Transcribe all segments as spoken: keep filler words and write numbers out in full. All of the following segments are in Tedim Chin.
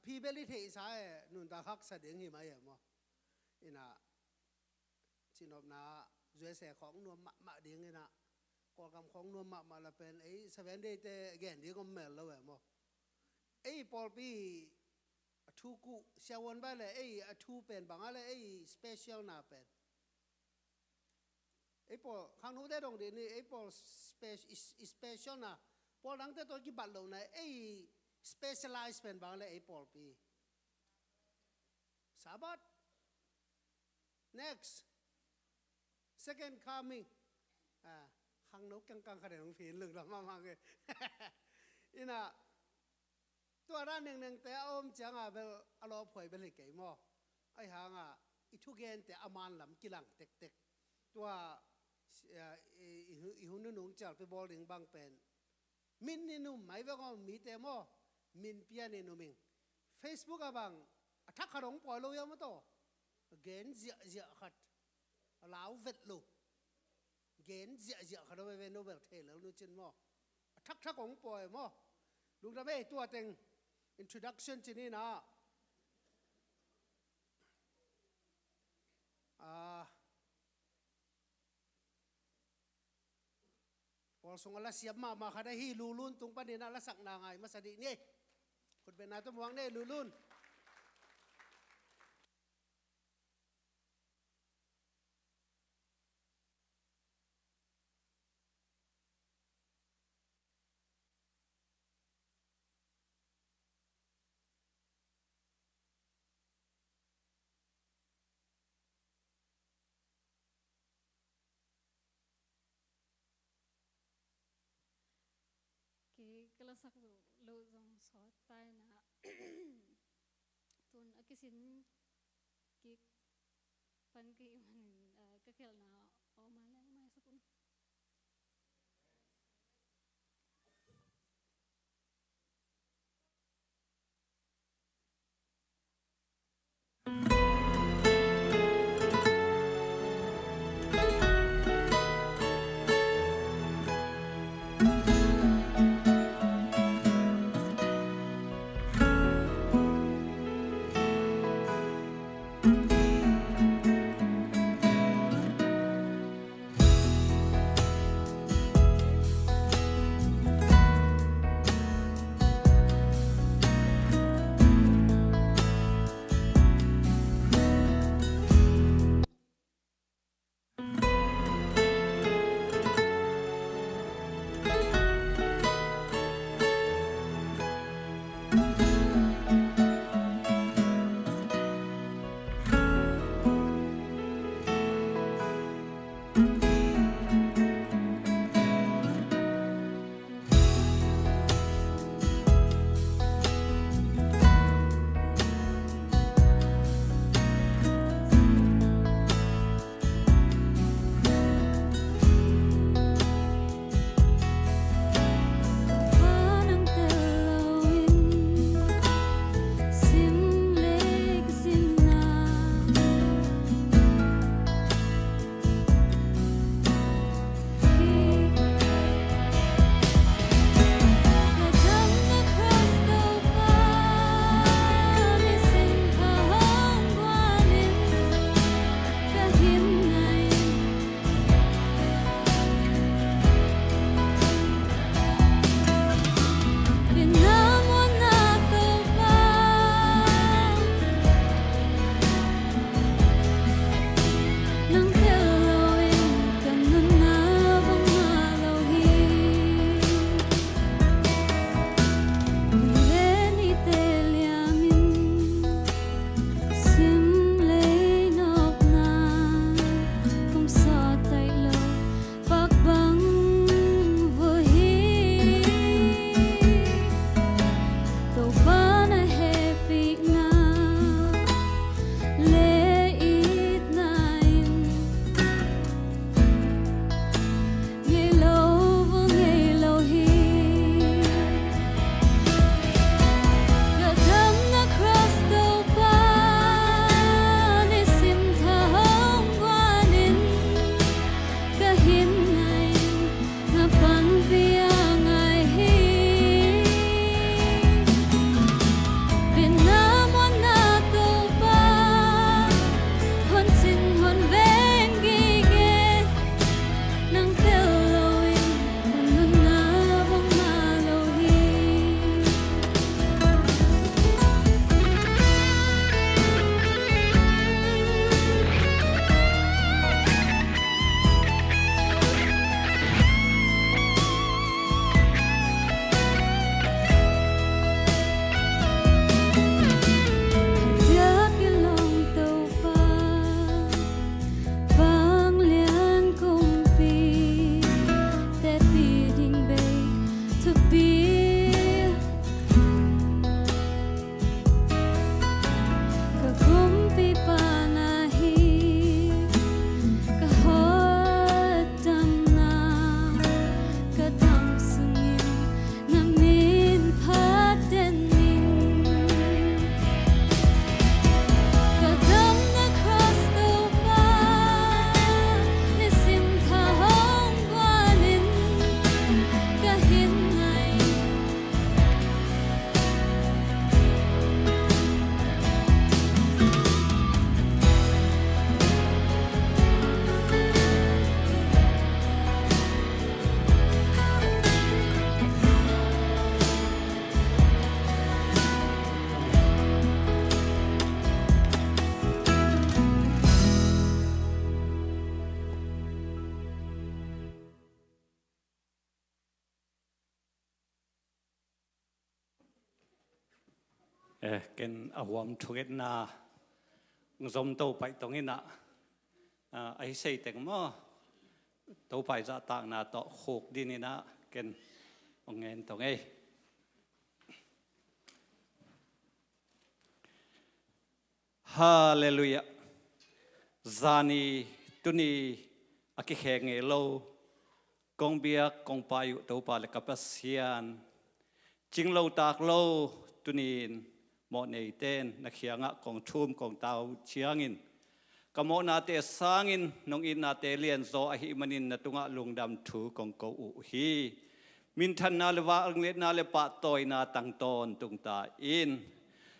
Phi bel i theihsa e, nuntak haksa ding hi mai e maw. Ina, cinopna U S A khawng nuam mahmah ding ina, Kawlgam khawng nuam mahmah la pen ei Seven Day te gen ding om mel lo e maw. Ei pawlpi a thu kuh siavuan bai le ei a thu pen bang a le ei special na pen. Ei pawl khangnote dong dih ni, ei pawl spe-, is-, special na, pawl dangte tawh kibat lo na, ei specialize pen bang le ei pawlpi. Sabbath. Next. Second coming. Ah, khangno kengkang khat dong phin lung lam mamang e. Ina, tua dan nengnengte a om cianga bel a lawphuai bel hi kei maw. Ahi hanga i thugente a man lam kilang tektek. Tua, eh, i, i, i hun nunung cialpi bawl ding bang pen. Min i num mai veng aw mite maw. Min pian i num ing. Facebook a bang a thak khat hong pawi lo ia maw taw. Gen ziahziah khat. A lau vet lo. Gen ziahziah khat a veve no bel thei lel nu cin maw. A thakthak hong pawi maw. Lungdam ei tua teng introduction cin ina. Ah, pawl sung a la siam mahmah khat ahi Lulun tung panin a la sakna ngai masa dih ni. Khutbetna tawh muang ni Lulun. Kei ka lasak loh zong sawt ta ina. Tun a kisin kik pan ka hih manin, eh, ka khelhna a om a leng maisak un. Eh, ken a huam thungetna zom to paih tong inah, ah, a hi sei teng maw, Topa i zahtakna tawh khuk din inah ken hong ngen tong ei. Halleluiah. Zani tuni a kikheng ngei lo kong biak kong pai uh Topa le ka Pasian, cinglo tak lo tuni-in mawhneiten na kiangah kong thum kong tau ciangin, ka mawhnate sangin nong itnate lianzaw ahih manin na tungah lungdam thu kong ko uh hi. Minthanna le vangliatna le pahtawina tang tawntung ta in.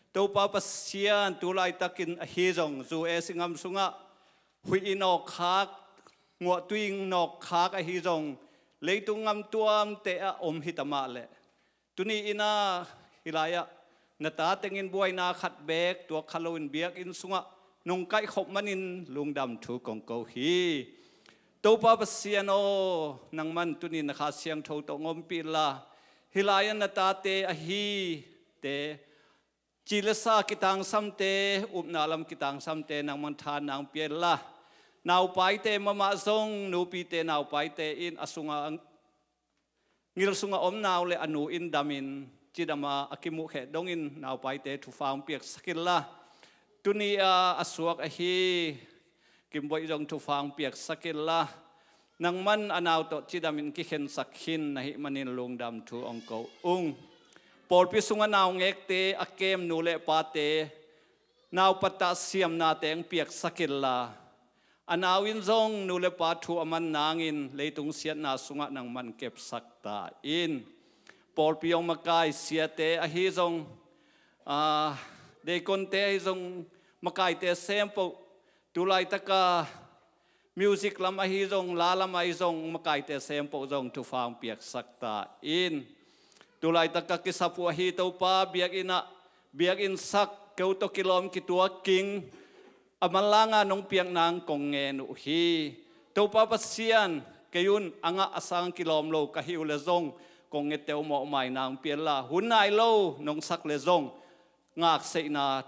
Topa Pasian, tu laitakin ahi zong U S A gam sungah huih i nawkkhak, nguahtui i nawkkhak ahi zong, leitung gam tuamte ah om hi ta mah leh, tuni inah hih lai-ah na ta tengin buaina khat beek tuak kha loin biakinn sungah nong kaihkhop manin lungdam thu kong ko hi. Topa Pasian aw, nangman tuni na Kha Siangtho tawh hong ompih inla, hih lai-ah na tate ahite, ci le sa kitangsamte, upna lam kitangsamte nangman tha nang pia inla, naupaite mahmah zong, nupite naupaite in a sungah, ngil sungah om nau le a nu in damin, cidama a kimuhkheh dongin naupaite thupha hong piaksak inla, tuni-a a suak ahi Kimboih zong thupha hong piaksak inla, nangman a nau tawh cidamin kikhensak khin na hih manin lungdam thu hong ko ung. Pawlpi sungah naungekte, a kem nu le pate, naupattah siamnate hong piaksak inla, a nau in zong nu le pa thu a man nangin leitung siatna sungah nangman kepsak ta in. Pawlpi hong makai siate ahi zong, ah, deikonte ahi zong, makaite sempoh, tu laitaka music lam ahi zong, la lam ahi zong, makaite sempoh zong thupha hong piaksak ta in. Tu laitaka kisap uh ahi Topa, biakinn ah, biakinn sak, keu tawh kilawm kituak king, a manlanga nong piak nang kong ngen uh hi. Topa Pasian, kei un a ngah a sang kilawm lo ka hih uh le zong, kong ngeteu mawhmaina hong pia inla, hun nai lo nong sak le zong, ngakseihna,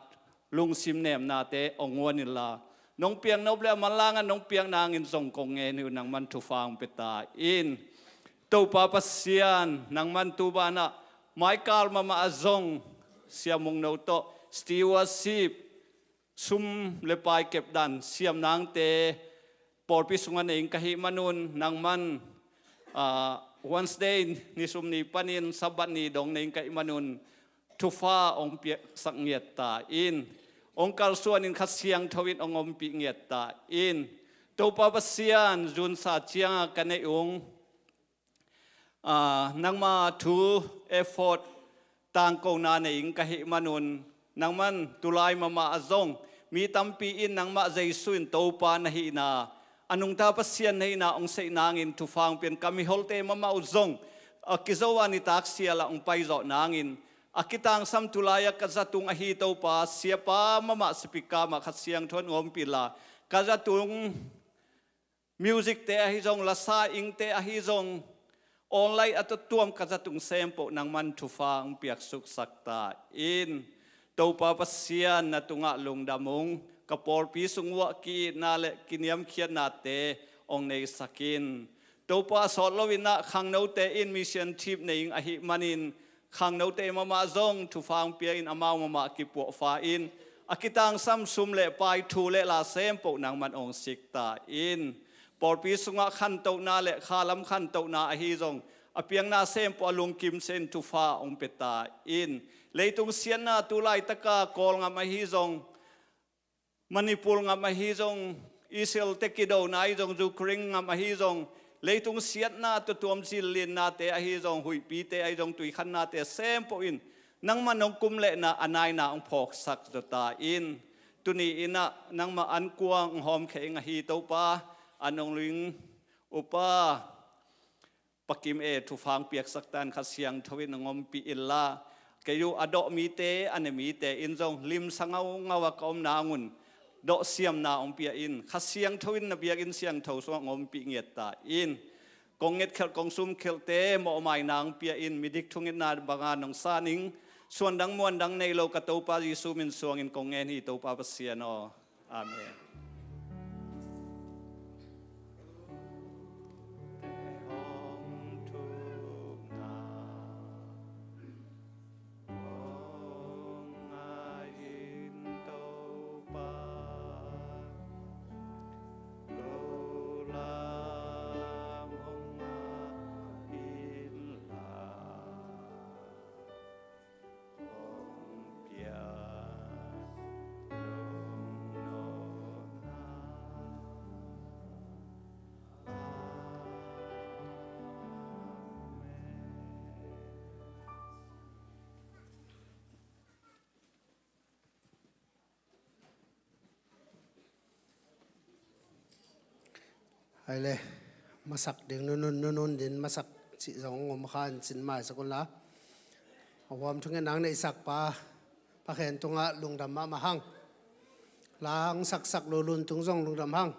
lungsim nemnate hong guan inla, nong piak nop le a manlanga nong piak nangin zong kong ngen hi uh, nangman thupha hong pia ta in. Topa Pasian, nangman tu banah maikal mahmah ah zong Sia Mung No tawh stewardship, sum le pai kepdan, siamnangte pawlpi sungah nei ing ka hih manun, nangman, ah, Wednesday ni sum ni panin Sabbath ni dong nei ing ka hih manun, thupha hong piaksak ngiat ta in. Hong kalsuanin Kha Siangtho in hong ompih ngiat ta in. Topa Pasian, June sa cianga ka neih ung, ah, nangma thu effort tangkona nei ing ka hih manun, nangman tulai mahmah ah zong mi tampi in nangmah Jesu in Topa na hihna, a nungta Pasian na hihna hong seih nangin thupha hong pia in. Ka miholte mahmah uh zong a kizo a nitak sialah hong paizawh nangin, a kitangsam tulai-ah ka zatung ahi Topa, siapa mahmah sipikam ah Kha Siangtho in hong ompih inla, ka zatung music-te ahi zong, lasa ingte ahi zong, online a tuamtuam ka zatung sempoh nangman thupha hong piaksuksak ta in. Topa Pasian, na tungah lungdam ung. Ka pawlpi sung uah ki-itna le kiniamkhiatnate hong neisak in. Topa, sawt loinah khangnote in mission trip nei ing ahih manin, khangnote mahmah zong thupha hong pia in, amau mahmah kipuahfa in. A kitangsam sum le pai, thu le la sempoh nangman hong sik ta in. Pawlpi sungah khantohna le khalam khantohna ahi zong, a piakna sempoh a lungkimsia in thupha hong pia ta in. Leitung siatna tu laitaka Kawlgam ahi zong, Manipur gam ahi zong, Israel-te kidona ahi zong, Ukraine gam ahi zong, leitung siatna tuamtuam, zillinnate ahi zong, huihpite ahi zong, tuikhannate sempoh in nangman hong kumlehna a naina hong phawksak zaw ta in. Tuni inah nangmah ankuang hong hawmkhia ing ahi Topa, a nong ling upa Pa Kim E thupha hong piaksak ta in, Kha Siangtho in hong ompih inla, kei uh a dawh mite, a ne mite in zong limsa ngaungau a ka om nangun dawh siamna hong pia in. Kha Siangtho in na biakinn siangtho sungah hong ompih ngiat ta in. Kong ngetkhelh kong sumkhelhte mawhmaina hong pia in, midik thungetna banga nong san ing. Suandang muandang nei lo ka Topa Jesu min suangin kong ngen hi, Topa Pasian aw. Amen. Hai le, masak ding nunun, nunun din masak cih zong om kha in cin maisak un la. A huam thungen nang neihsak pa, Pa Khen tungah lungdam mahmah hang. La hong saksak lo lun tung zong lungdam hang.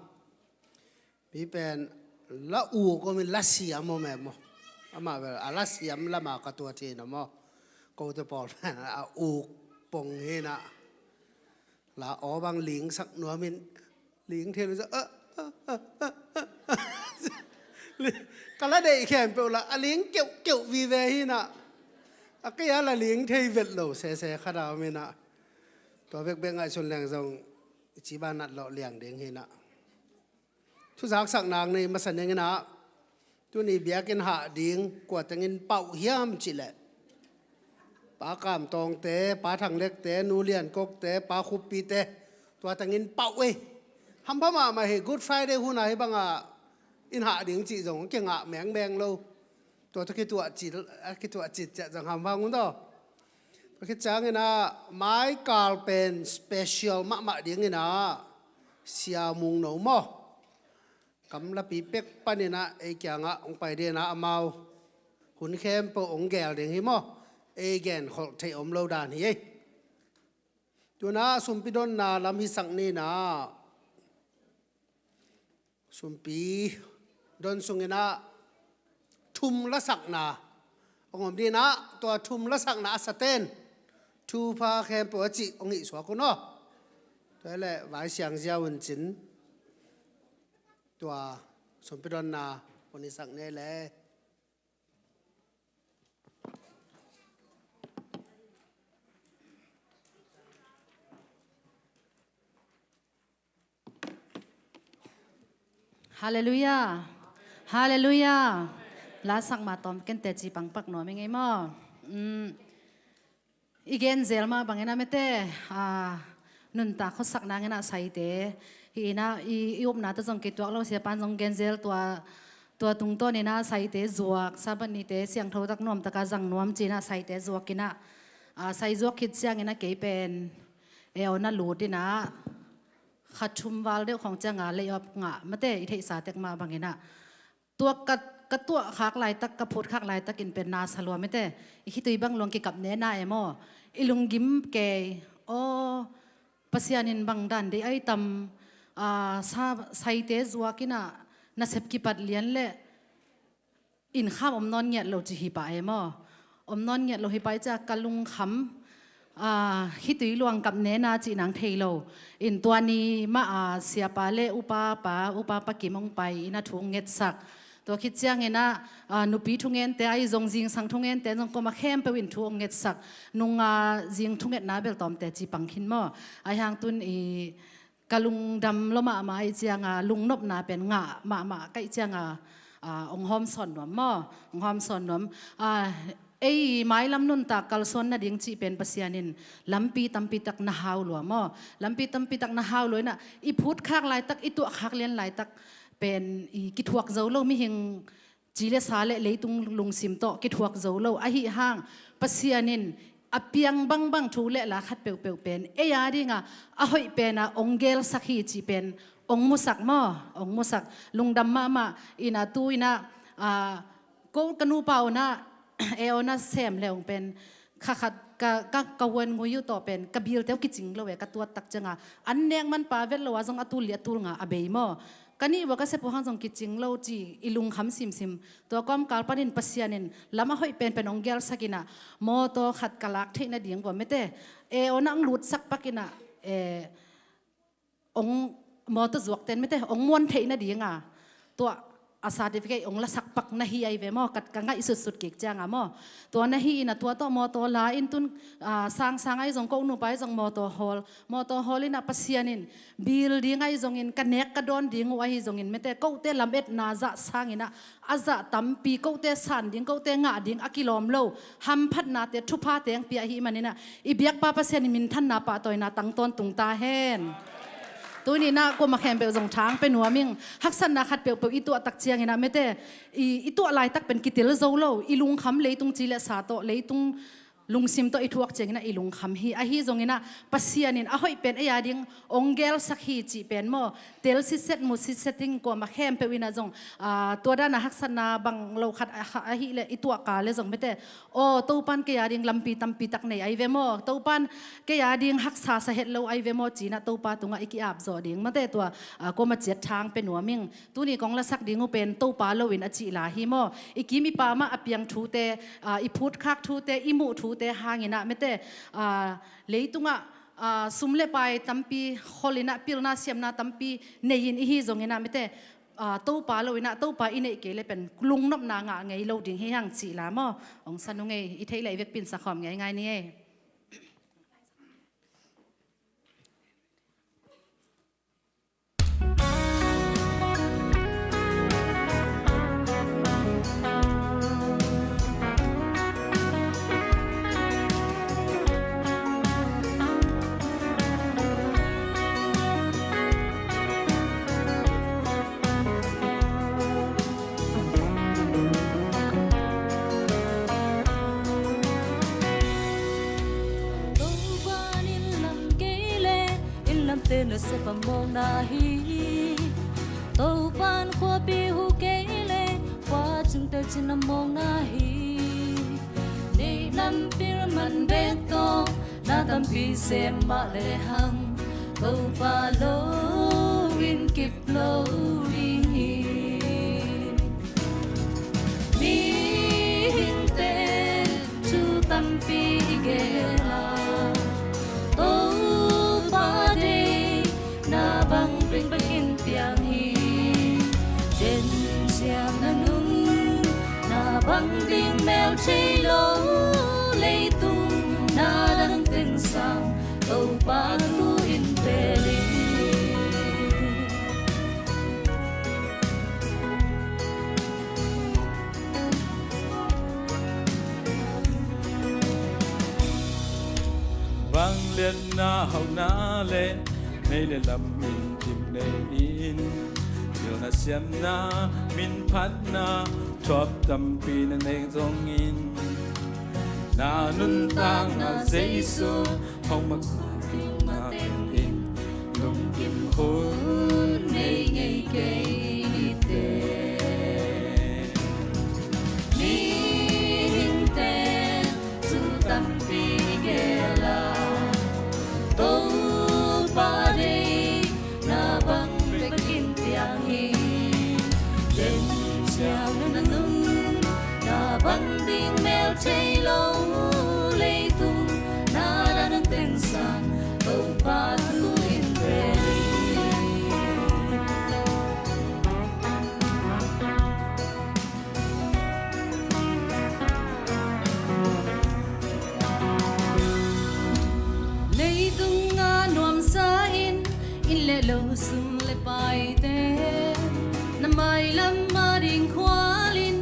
Mi pen la uk om in la siam om em maw. Amah bel a la siam lama ka tuat hi na maw. Kote pawl pen a uk pong hi na. La aw bang lingsak nuam in ling thei lo. Ka la deih khempeuh la a ling keuhkeuh vive hi na. A kei a la ling thei vet lo sese khat a om hi na. Tua bekbek ngaihsun leng zong i ci banat lawh liang ding hi na. Thuzaksak nang nei masa ning in ah, tuni biakinn hah ding kua tengin pauh hiam cih leh, Pa Kam Tawngte, Pa Thang Lekte, Nu Lian Kokte, Pa Khuppite, tua tengin pauh ei. Hampha mahmah hi, Good Friday hun ah hih bangah inn hah ding cih zong kingah mengmeng lo. Tua tawh kituah cil, a kituah citciat zang hamvang un taw. Tua khit ciangin ah, maikal pen special mahmah dingin ah, Sia Mung No maw. Kam lapi pek panin ah, ei kiangah hong pai dingin ah amau. Hun khempeuh hong gel ding hi maw. Ei genkholh theih om lo dan hi ei. Tuna sumpi donna lam hisak ni na. Sumpi don sungin ah thum lasakna hong om dingin ah, tua thum lasakna a saten thupha khempeuh a cih hong hih suak un aw. Tua hi leh vai siang ziau un cin, tua sumpi donna hong hisak ni leh. Halleluiah. Halleluiah. Lasak ma tawm kente ci pangpak nuam i ngei maw? Mm. I genzel mah bangin a mete, a, nuntak khuasak nangin a saite. Hi ina i, i upna ta zong kituak lo sia pan zong genzel tua, tua tungtawn ina saite zuak, Sabbath nite siangtho tak nuam taka zang nuam ci ina saite zuak ina, a, sai zuak khit siang ina kei pen e aw na lut ina. Kha thum val deuh khong cianga lei op ngah mate i theihsa tek mah bangin ah. Tua ka, ka tuah khak laitak, ka phut khak laitakin pen na sa lua mate. I khitui bang luang kikap nena e maw. I lunggim kei, aw, Pasian in bang dan dei ai tam, a, sa, saite zuakin ah nasep kipat lian leh in kham om nawn ngiat lo ci hi pah e maw? Om nawn ngiat lo hi pah i cia ka lungkham, a, khitui luang kap nena cih nang thei lo. In tua ni mah a siapa le upa pa, upa pa Kim hong pai in a thu hong ngetsak. Tua khit ciangin ah, a, nupi thungente a i zong zingsang thungente zong koma khempeuh in thu hong ngetsak. Nunga zing thungetna bel tawmte ci pang khin maw? Ai hang tun i ka lungdam lo mahmah i cianga, lungnopna pen ngah mahmah ka i cianga, a, ong hawmsawn nuam maw? Ong hawmsawn nuam. A, ei mailam nuntak kalsuan nading cih pen Pasian in lampi tampi tak na hau lua maw? Lampi tampi tak na hau lua ina, i phut khak laitak, i tuah khak lian laitak pen i kithuak zo lo mihing ci le sa le leitung lungsim tawh kithuak zo lo. Ahi hang, Pasian in a piang bangbang thu le la khat peuhpeuh pen ei a dinga a hoih pena ong gelsak hi cih pen ong musak maw, ong musak. Lungdam mahmah ina tu ina, a, ko ka nupa ona e ona sem le ong pen kha khat ka, ka, ka huan ngui uh tawh pen ka bilte uh kicing lo e, ka tuat tak cianga an nek man pa vet lo a zong a tul li a tul nga a bei maw? ka nih vua ka sia pua hang zong kicing lo ci i lungkham simsim. Tua kawmkal panin Pasian in lam a hoih penpen hong gelsak in ah, mawtaw khat ka lak theih nading vua mete, e, aw na hong lutsak pak in ah, e, hong mawtaw zuakten mete hong muan theih nading a, tua a certificate hong lasak pak na hi ahi ve maw, ka, ka ngaih sutsut kik ciang a maw. Tua na hi in ah tua tawh mawtaw la in tun, a, sangsang ahi zong ko nupa ahi zong mawtaw hawl, mawtaw hawl in ah Pasian in building ahi zongin ka nek ka dawn ding uh ahi zongin mete kote lametna zah sang in ah, a zah tampi kote san ding, kote ngah ding a kilawm lo hamphatnate, thuphate hong pia ahih manin ah, i biakpa Pasian in minthanna pahtawina tang tawntung ta hen. Tuni in ah kuamah khempeuh zong thang pia nuam ing. Haksatna khat peuhpeuh i tuah tak ciangin ah mete, i, i tuah laitak pen kitel zo lo, i lungkham leitung ci le sa tawh, leitung lungsim tawh i thuak ciangin ah i lungkham hi. Ahi zongin ah Pasian in a hoih pen ei a ding hong gelsak hi cih pen maw, tel sitset mu sitset ding. Kuamah khempeuh in ah zong, a, tua dan a haksatna bang lo khat a, a, ahih leh i tuah kal leh zong mete, aw Topan kei a ding lampi tampi tak nei ahi ve maw, Topan kei a ding haksa sa het lo ahi ve maw ci in ah Topa tungah i ki-ap zawh ding mete tua, a, kuamah ciat thang pia nuam ing. Tuni kong lasak ding uh pen Topa lo in a cih la hi maw. I kim i pam ah a piang thute, a, i phutkhak thute, i muh thute hang in ah mete, a, leitungah, a, sum le pai tampi khol in ah pilna siamna tampi nei in i hi zongin ah mete, a, Topa lo in ah Topa i neih kei le pen lungnopna ngah ngei lo ding hi hang cih la maw. Hong san uh ngei, i theih le i vekpi in sakhawm ngeingai ni ei. Topan in lam kei le, inn lamte nasep a mawkna hi. Topan khuapi hu kei le, khua cingte cin a mawkna hi. Neih lam pil man bek tawh, na tampi sem mah lehang, Topa lo in kip lo ding hi. Mihingte thu tampi i gel a, Topa deihna bang bekbek in piang hi. Den siam na nunna bang ding mel thei lo, leitung na dang teng sang, Topa tu in tel hi. Bang liatna hauhna le nei le lam in kim nei in, pilna siamna, min phatna, thuap tampi na nei zongin, na nuntakna Jesu hong mak ding na teng in, lungkim hun nei ngei kei ni te. Mihingte thu tampi i gel a, Topa deihna bang bekbek in piang hi. Den siam na nunna bang ding mel thei lo, leitung na dang teng sang, Topa tu in tel hi. Leitung a nuamsa in, inn le lo sum le paite, na mailam a ding khual in,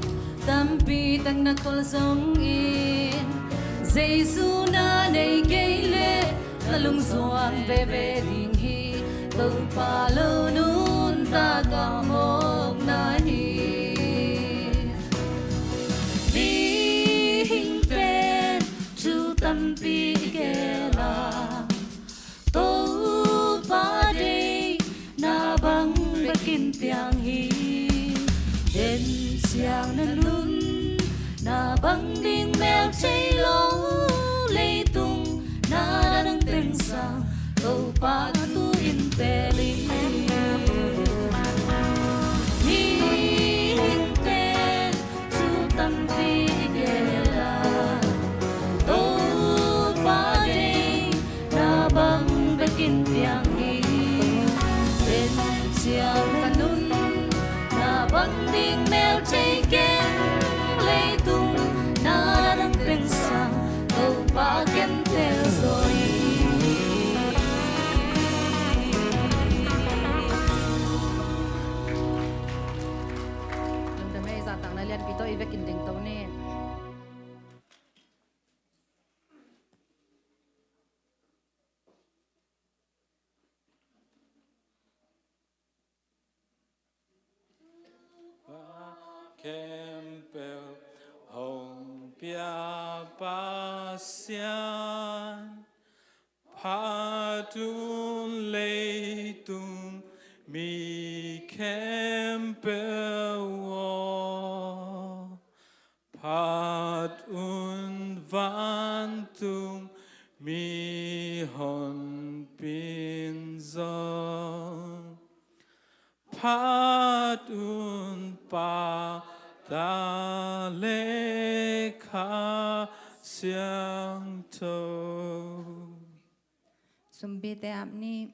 tampi tak na khol zongin, Jesu na nei kei le, na lungzuang veve ding hi. Topa lo nuntak a mawkna hi. Mihingte thu tampi i gel a, Topa deihna bang bek in piang hi. Den siam na nunna bang ding mel thei lo, leitung na dang teng sang, Topa tu in tel hi. Pasian, phat un leitung mi khempeuh aw, phat un vantung mihonpi in zong, phat un Pa, Ta le Kha Siangtho. Sumpite ap ni.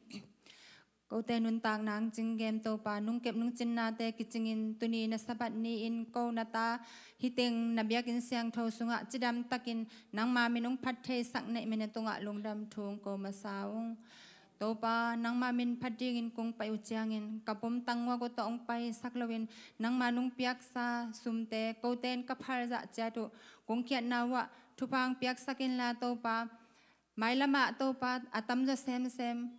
Kote nuntak nang cing gem Topa, nungkep nungcinnate kicingin tuni na Sabbath ni-in ko na ta hih teng na biakinn siangtho sungah cidam takin nangma min hong phat theisak na hih min a tungah lungdam thu hong ko masa ung. Topa, nangma min phat dingin kong pai uh ciangin ka pumtang nguak uh tawh hong paisak loin nangma nong piaksa sumte kote in ka phal zah ciat uh kong khiatna uhah thupha hong piaksak inla Topa, mailamah Topa a tamzaw semsem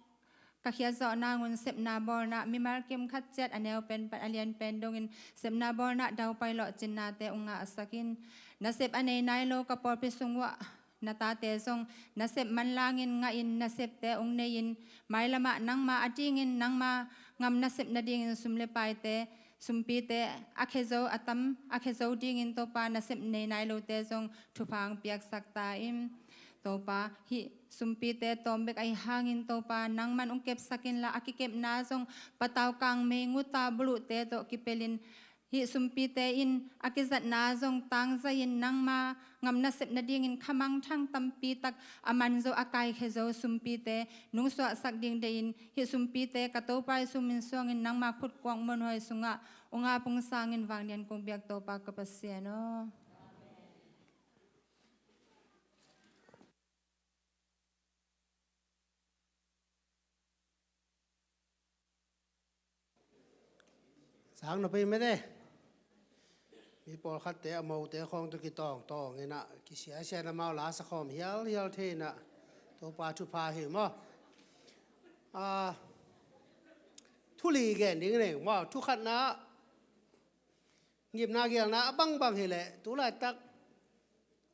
ka khiatzawh nangun sepna bawlna mimal kim khat ciat a neu pen pan a lian pen dongin sepna bawlna daupai lawhcinnate hong ngahsak in. Nasep a nei nai lo ka pawlpi sung uhah na tate zong nasep manlangin ngahin nasepte hong nei-in mailamah nangma a dingin nangma ngam nasep nadingin sum le paite, sumpite a khezo a tam a khezo dingin Topa nasep nei nai lote zong thupha hong piaksak ta in. Topa, hih sumpite tawm bek ahi hangin Topa nangman hong kepsak inla a kikepna zong patau kang mei nguta buluhte tawh kipelin hih sumpite in a kizatna zong tangzai-in nangma ngam nasep nadingin khamangthang tampi tak a manzo a kaikhezo sumpite nung suahsak ding deih-in hih sumpite ka Topa Jesu min suangin nangma khutkuak muanhuai sungah hong ap hong sangin vanglian kong biak Topa ka Pasian aw. Sang na pei mete. Mi pawlkhatte a mote khawng tawh kitawngtawng inah kisiasia na mau la sakhawm hialhial thei inah Topa thupha hi maw? Ah, thu li gen ding nei maw? Thu khatna ngimna gialna a bangbang hileh tu laitak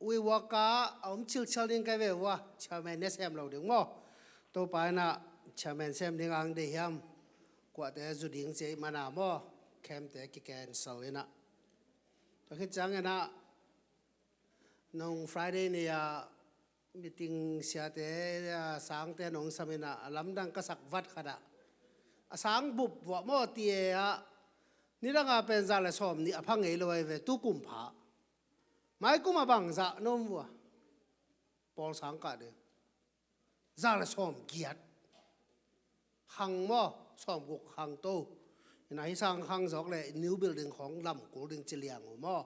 WeWork ah a om chilchal ding kai ve ua, chairman ne sem lo ding maw? Topa inah chairman sem ding ang dei hiam? Kuate zu ding cia ih mana maw? Campte kicancel inah. Tua khit ciang inah nong Friday ni-a meeting siate, a, sangte nong sam inah a lamdang ka sak vat khatah a sang bup vuah maw ti e ah nidanga pen za le sawm nih a pha ngei lo ahi ve tu kum pha. Maikum a bangzah na om vua? Pawl sang kah ding za le sawm giat khang maw, sawm guk khang to. Inah hih sang khang zawk le new building khawng lam kul ding ci liang uh maw?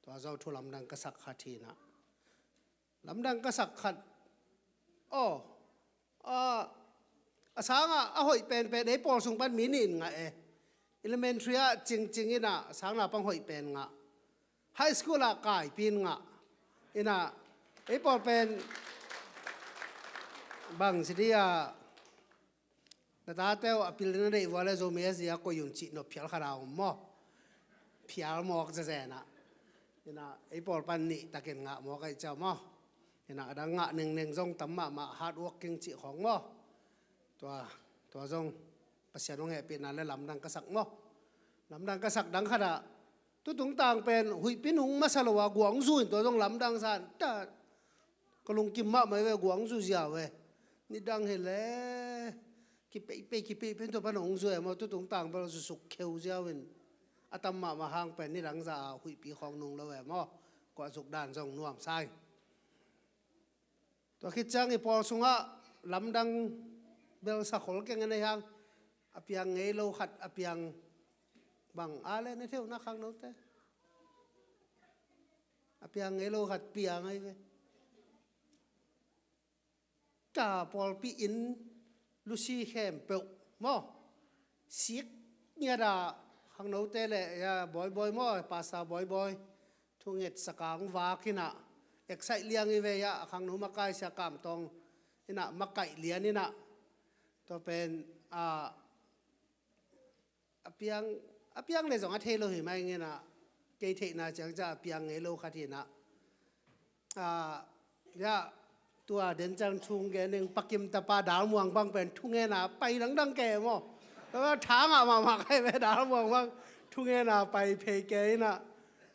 Tua zo thu lamdang ka sak khat hi inah. Lamdang ka sak khat. Aw, a, a sangah a hoih penpen ei pawl sung pan mi nih in ngah e. Elementary ah cingcing inah a sang naupang hoih pen ngah. High school ah kaipi in ngah. Inah ei pawl pen bang si dia na tate uh a pil na deih vua le Zomi S D a koih un cih nop phial khat a om maw? Phial mawk zezen ah. Inah ei pawl pan nih takin ngah mawk aih ciau maw? Inah a dang ngah nengneng zong tam mahmah, hard working cih khawng maw? Tua, tua zong Pasian hong hehpihna le lamdang ka sak maw? Lamdang ka sak dang khatah tu tungtang pen huihpi nung masa lo a guangzu in tua zong lamdang san ta. Ka lungkim mahmah hi ve, guangzu ziau e. Nidang hi le kipeipei kipeipei in tua pan hong zu e maw? Tu tungtang bel zusuk kheu ziau in a tam mahmah hang pen nidang za a huihpi khawng nung lo e maw? Kuah zuk dan zong nuam sai. Tua khit ciang i pawl sungah lamdang bel sakhol keng a nei hang a piang ngei lo khat a piang bang a le na theuh na khangnote a piang ngei lo khat piang ahi ve. Ta pawlpi in lusi khempeuh maw? Sik ngiat a khangnote le ya bawibawi maw, pasta bawibawi thunget sakang vak inah excite liang i ve ya a khangno makai sia kamtawng inah makaih lian inah tua pen a a piang a piang le zong a thei lo hi mai nginah kei theihna ciang ca a piang ngei lo khat hinah Ah, ya, tua den ciang thu gen ning, Pa Kim tapa Dal Muang bang pen thungen a pai dangdang kei maw. Tua thangah mahmah kei ve, Dal Muang bang thungen a pai phei kei in ah,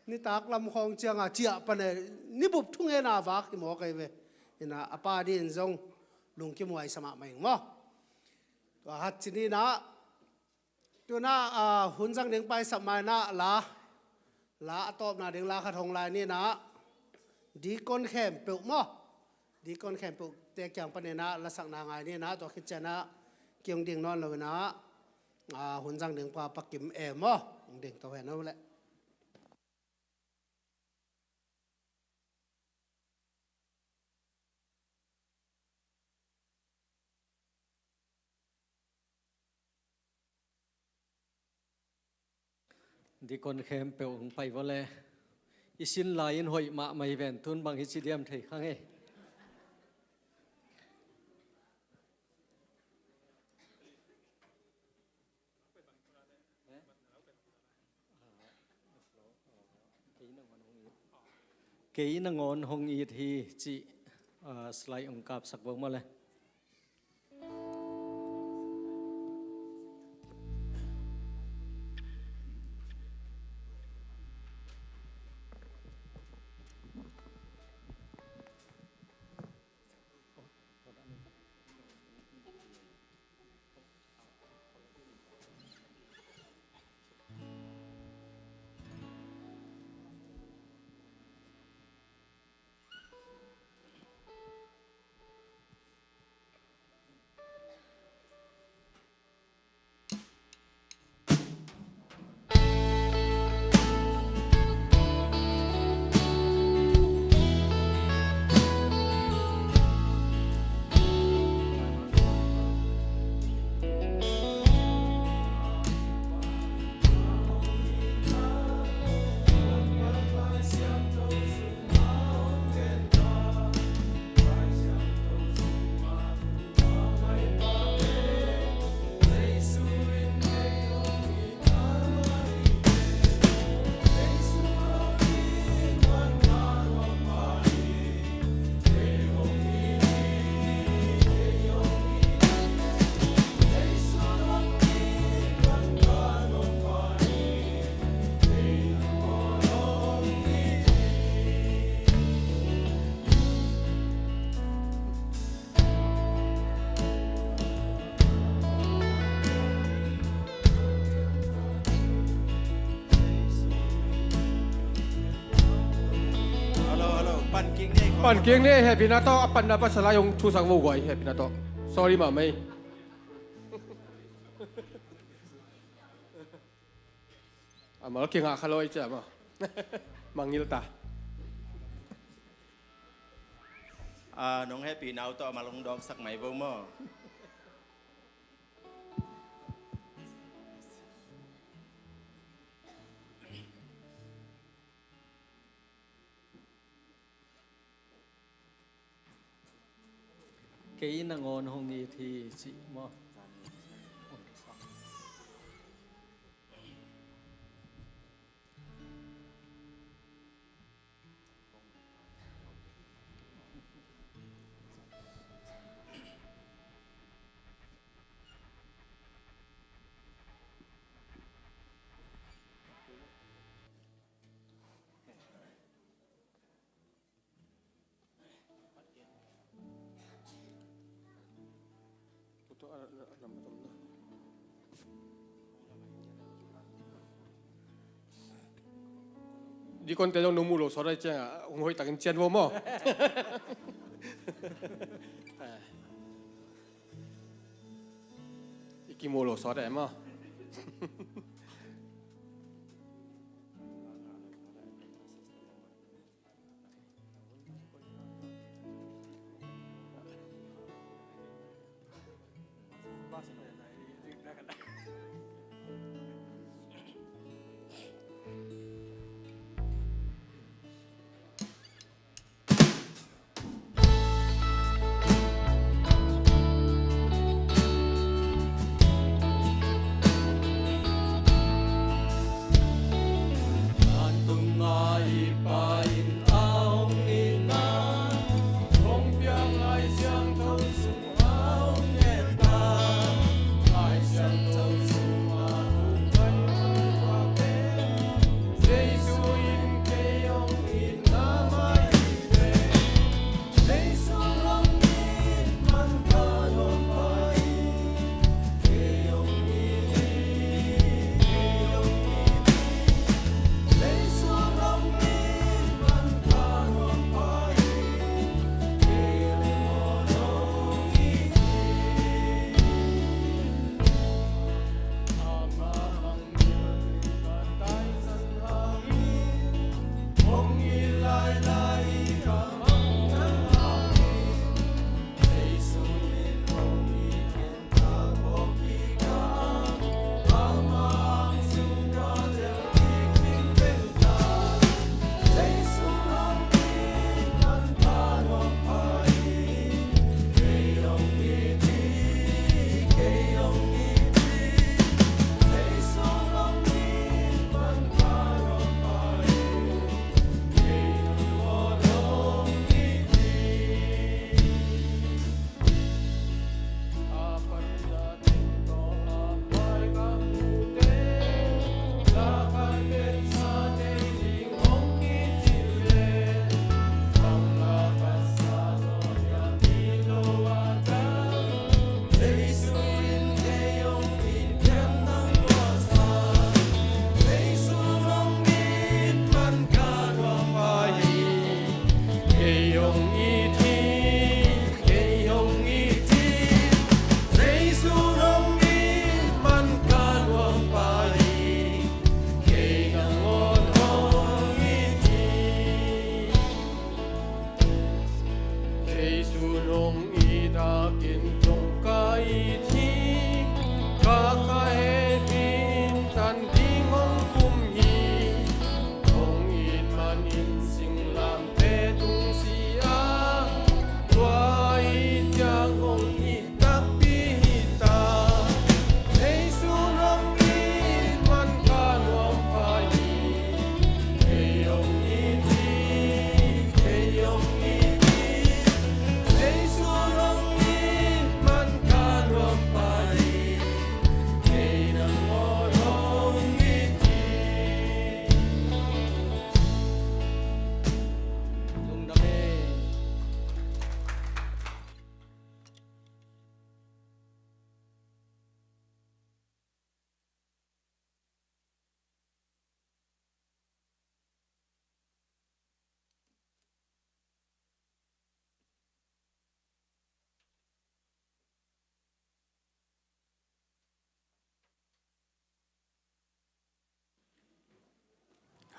nitak lam khawng ciang a ciah pan e, nibup thungen a vak hi maw kei ve. In ah, a pa ding zong lungkim huai sa mahmah ing maw. Tua hat ci ni in ah, tu in ah, ah, hun zang ding paisap ma in ah, la, la a tawpna ding la khat hong lai ni in ah, deacon khempeuh maw, deacon khempeuh te kiang pan in ah, lasakna ngai ni in ah, tua khit ciang ah, ki hong ding nawn lo in ah, ah, hun zang ding pa Pa Kim e maw, hong ding to hen aw leh. Deacon khempeuh hong pai vua le. I sin lai in hoih mahmah hi ven, tun bang hi ci diam thei kha ngei. Kei nangawn hong it hi cih, ah, slide hong kapsak vo maw le. Hello, hello. Pan kik ni. Pan kik ni, hehpihna tawh, a panna pasal a hong thusak vo guai, hehpihna tawh. Sorry mahmah ei. A mal kingah kha lo ei cia maw. Mangngilh ta. Ah, nong hehpihna uh tawh a mal hong dawksak mai vo maw. Kei nangawn hong it hi cih maw. Deacon te zong nong muh lo sawt ahih ciangin hong hoih takin cian vo maw. I kimuh lo sawt eh maw.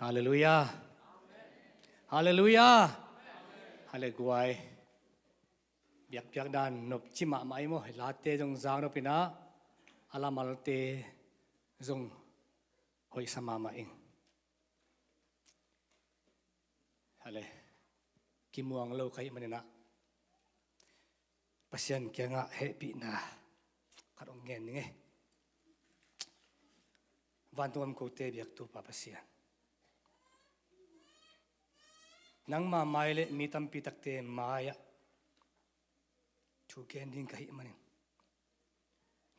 Halleluiah. Halleluiah. Halleluiah. Biakpiak dan nopci mahmah i maw, late zong zang nopina, a lamalte zong hoihsa mahmah ing. Hale, kimuang lo ka hih maninah Pasian kiangah hehpihna khat hong ngen ning e. Vantung om kote biak Topa Pasian, nangma mai le mi tampi takte mai-ah thu gen ding ka hih manin,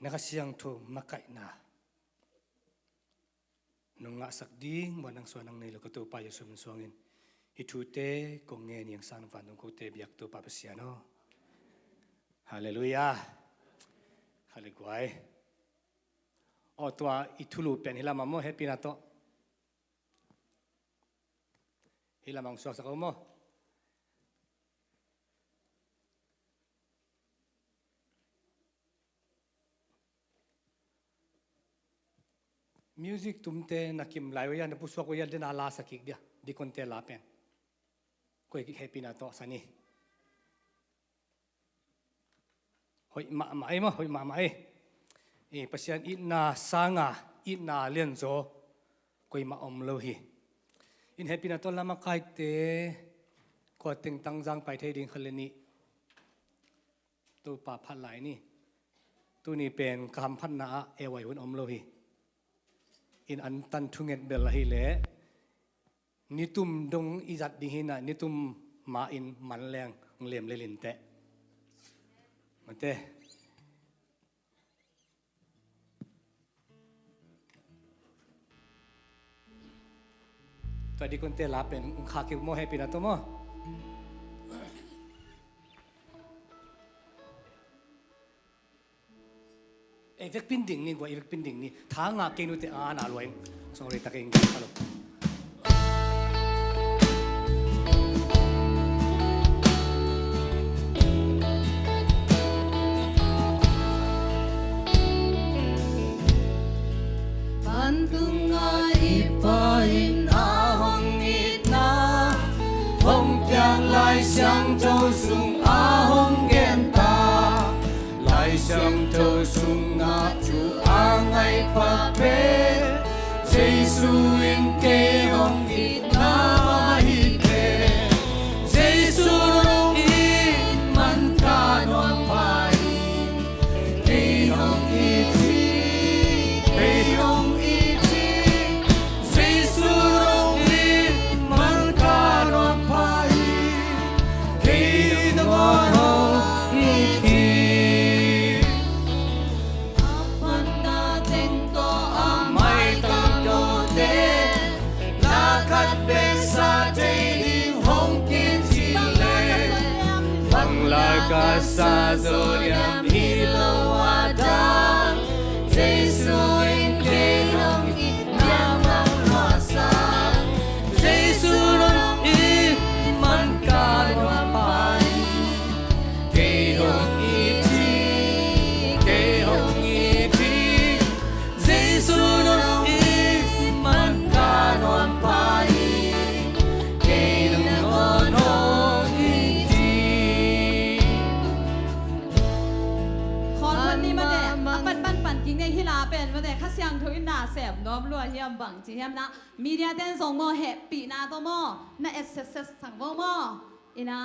na Kha Siangtho makaihna nong ngahsak ding, muan nang suan nang nei lo ka Topa Jesu min suangin hih thute kong ngen ing. Sang vantung kote biak Topa Pasian aw. Halleluiah. Halleluiah. Aw, tua i thulu pen hih lamah maw, hehpihna tawh hih lamah hong suaksak aw maw. Music tumte na kim lai uh hia, na pusuak uh hia, den a la sa kik dia, dikonte la pen. Koi kik hehpihna tawh sa ni. Hoih mahmah ei maw, hoih mahmah ei. Eh, Pasian itna sanga itna lianzaw koimah om lo hi. In hehpihna tawh lamakaite kua teng tangzang pai thei ding khat le nih. Topa phat lai ni. Tuni pen ka hamphatna ah ei huai hun om lo hi. In antan thunget bel ahih leh nitum dong i zat ding hi na, nitum ma-in man leng lem lel inteh. Mate. Tua dikonte la pen hong khak kik maw, hehpihna tawh maw. Ei vekpi in ding ni, gua i vekpi in ding ni. Tha ngah kei nute a na luai. Sorry, tak ing ka lo. Vantunga i Pa in a hong itna hong piak, Lai Siangtho sung a hong genta. Lai Siangtho sunga thu a ngaihpha pen Jesu in kei hong itna mah hi pen. Jesu nung in man ka nuam pha hi. Kei hong it hi, kei hong it hi. Jesu nung in man ka nuam pha hi. Kei nangawn hong it hi. A panna teng tawh a maitang lote, la khat bek sa thei ding hong kici leh, bang la ka sa zaw liam hi lo a dan. Jesu in kei hong it na mah nuamsa. Jesu nung in man ka nuam pha hi. Kei hong it hi, kei hong it hi. Jesu nung in man ka nuam pha hi. Kei nangawn hong it hi. Khawl hun ni mate, a pan pan pan kik ni, hih la pen mate, Kha Siangtho in na sem nuam lua hiam, bang ci hiam na, media ten zong maw, hehpihna tawh maw, na et set set sang maw maw. Ina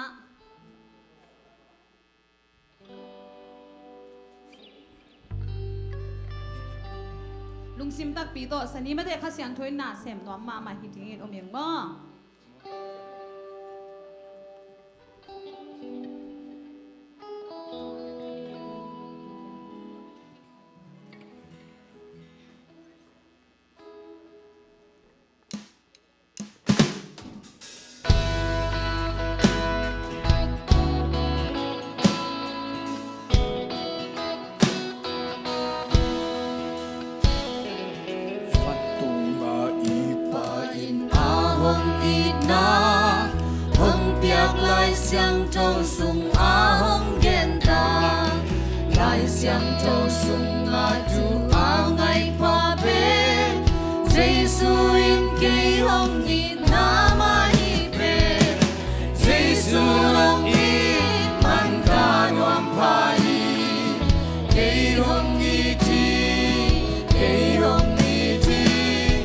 lungsim takpi tawh sa ni mate, Kha Siangtho in na sem nuam mahmah hi dingin um ing maw. Vantunga i Pa in a hong itna hong piak, Lai Siangtho sung a hong genta. Lai Siangtho sunga thu a ngaihpha pen Jesu in kei Hong itna mah hi pen, Jesu hong it man ka nuam pha hi. Kei hong it hi, kei hong it hi,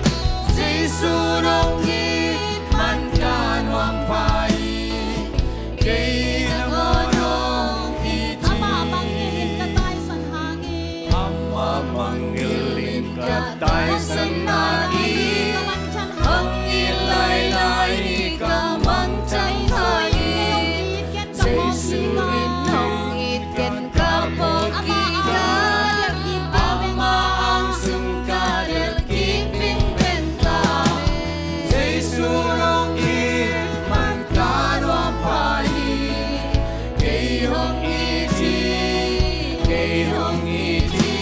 Jesu hong it man ka nuam pha hi. Kei nangawn hong it hi. Amah mangngilh in ka taisan hang hi. Amah mangngilh in ka taisan hang hi. Hong it lailai hi ka mangthang hang hi. Jesu in hong it ken ka pawlkik a, amah hong sung ka delh kik vingveng ta. Jesu hong it man ka nuam pha hi. Kei hong it hi, kei hong it hi,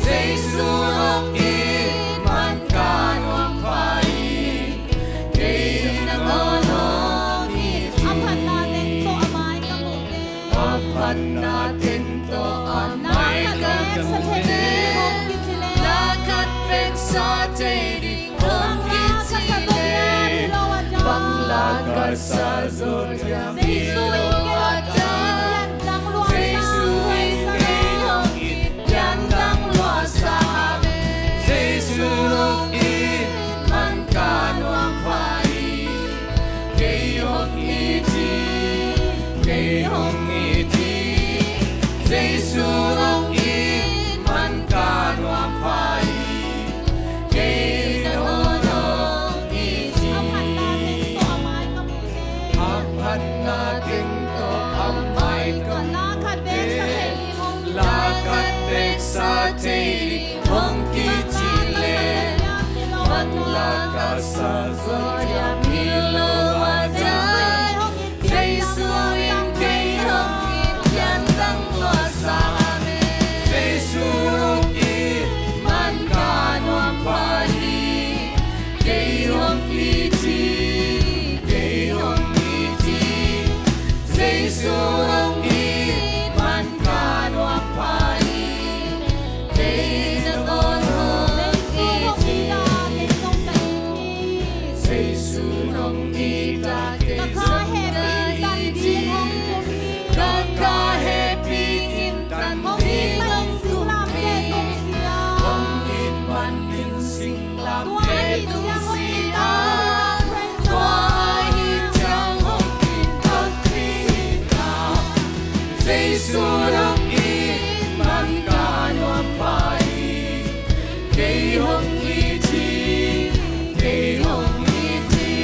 Jesu hong it man ka nuam pha hi. Kei nangawn hong it hi. A phatna teng tawh a mai ka mu teh. A phatna teng tawh a mai ka mu teh. La khat bek sa thei ding hong kici leh, bang la ka sa zaw diam hi lo a dang. Jesu in kei hong it pian dang lua sa. Jesu hong it man ka nuam pha hi. Kei hong it hi, kei hong it hi, Jesu hong it man ka nuam pha hi. Kei nangawn hong it hi. A phatna teng tawh a mai ka mu teh. La khat bek sa thei ding hong kici leh, bang la ka sa zaw diam hi lo a dang. Jesu in kei hong it pian dang lua sa. Jesu hong it man ka nuam pha hi. Kei hong it hi, kei hong it hi, Jesu hong it man ka nuam pha hi. Kei nangawn hong it hi. Jesu hong it a, kei zong ka it hi. Ka kha hehpih in tan ding hong kum hi. Hong it man in singlamteh tung si a, tua ahih ciang hong it takpi hi ta. Jesu hong it man ka nuam pha hi. Kei hong it hi, kei hong it hi,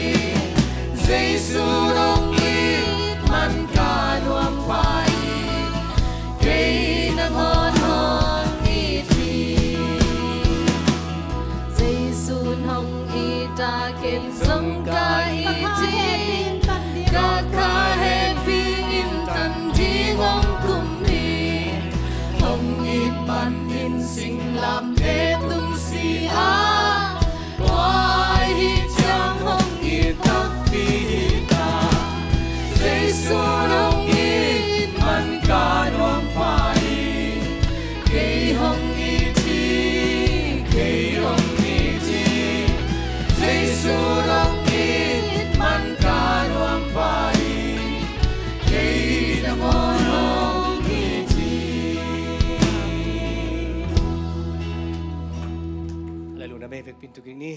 Jesu hong it man ka nuam pha hi. Kei nangawn hong it hi. Jesu hong it a, ken zong ka it hi. Ka kha hehpih in tan ding hong kum hi. Hong it man in singlamteh tung si a, tua ahih ciang hong it takpi hi ta. Jesu hong it man ka nuam pha hi. Kei hong it hi, kei hong it hi, Jesu hong it man ka nuam pha hi. Kei nangawn hong it hi. Hallelujah, na vekpi in thukik ni.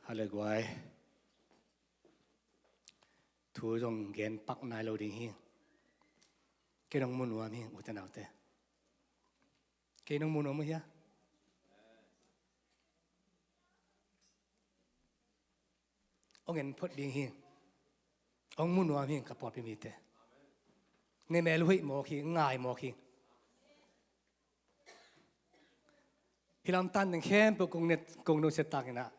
Hallelujah. Thu zong gen pak nai lo ding hi. Kei nong mu nuam hi, ute naute. Kei nong mu nuam uh hia? Hong en phot ding hi. Hong mu nuam hi, ka pawlpi mite. Nge mel uh hoih mawk hi, ngai mawk hi. Hih lam tan ding khempeuh kong net, kong nusia takin ah.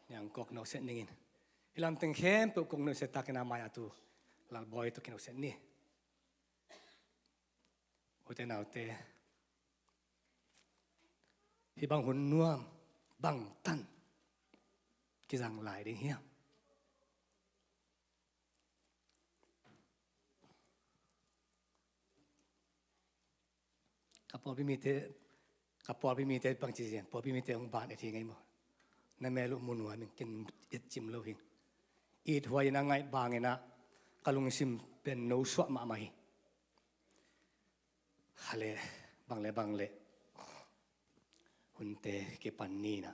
Niang kok nusia ning in. Hih lam teng khempeuh kong nusia takin ah, mai a tu Lalbawi tu kinusia ni. Ute naute, hih bang hun nuam bangtan kizang lai ding hiam? Ka pawlpi mite, ka pawlpi mite bang ci zen, pawlpi mite hong ban et hi ngei maw? Na mel uh mu nuam ing, ken et cim lo hing. It huai in a ngaih bang in a ka lungsim pen no suah mahmah hi. Hale, bang le bang le. Hunte kipan ni na.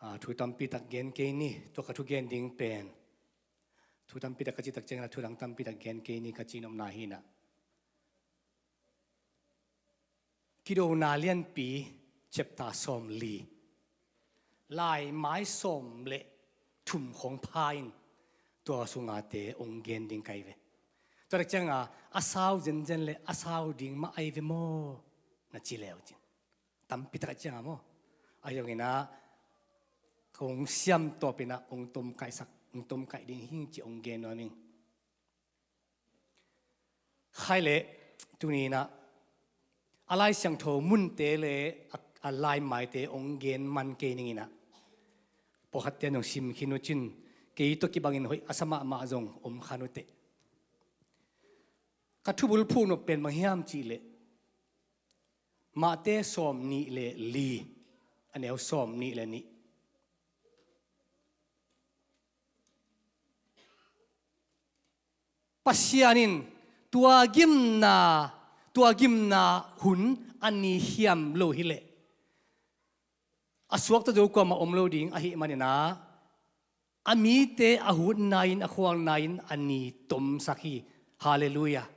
Ah, thu tampi tak gen kei ni, tua ka thu gen ding pen. Thu tampi tak ka ci tak ciangin a thu dang tampi tak gen kei ni ka ci nopna hi na. Kidona lianpi chapter sawmli. Laimai sawm le thum khong pha in tua sunga te ong gen ding kai ve. Tua tak cianga a sau zenzen le a sau ding mah ai ve maw na ci leu cin. Tampi tak a cianga maw. A hiong ina kong siam tawp ina ong tom kaihsak, ong tom kaih ding hing ci ong gen nuam ing. Khai le tuni ina a Lai Siangtho munte le a, a laimaite ong gen man kei ning ina. Pawlkhatte nong sim khin uh cin kei tawh kibangin hoih a sa mahmah zong om khan uh teh. Ka thubul phuh nop pen bang hiam cih leh Mate sawm nih le li, a neu sawm nih le nih. Pasian in tua gimna, tua gimna hun a ni hiam lo hileh a suakta zo kuamah om lo ding ahih manin ah a mite a hutna in a khualna in a ni tomsak hi. Halleluiah.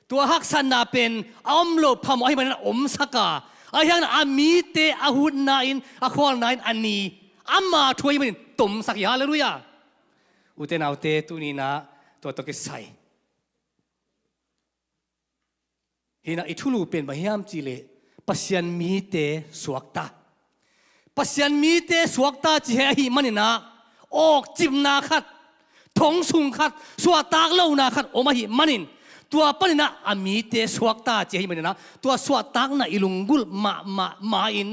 Tua haksatna pen a om lo phamawh ahih manin a omsak a, ahi hangin a mite a hutna in a khualna in a ni ama thu ahih manin tomsak hi. Halleluiah. Ute naute, tuni-in ah tua tawh kisai hi-in ah i thulu pen bang hiam cihleh Pasian mite suakta. Pasian mite suakta ci hi ahih manin ah awkcipna khat, thongsung khat, suahtak lohna khat om ahih manin tua panin ah a mite suakta ci ahih manin ah tua suahtakna i lunggulh mahmah ma-in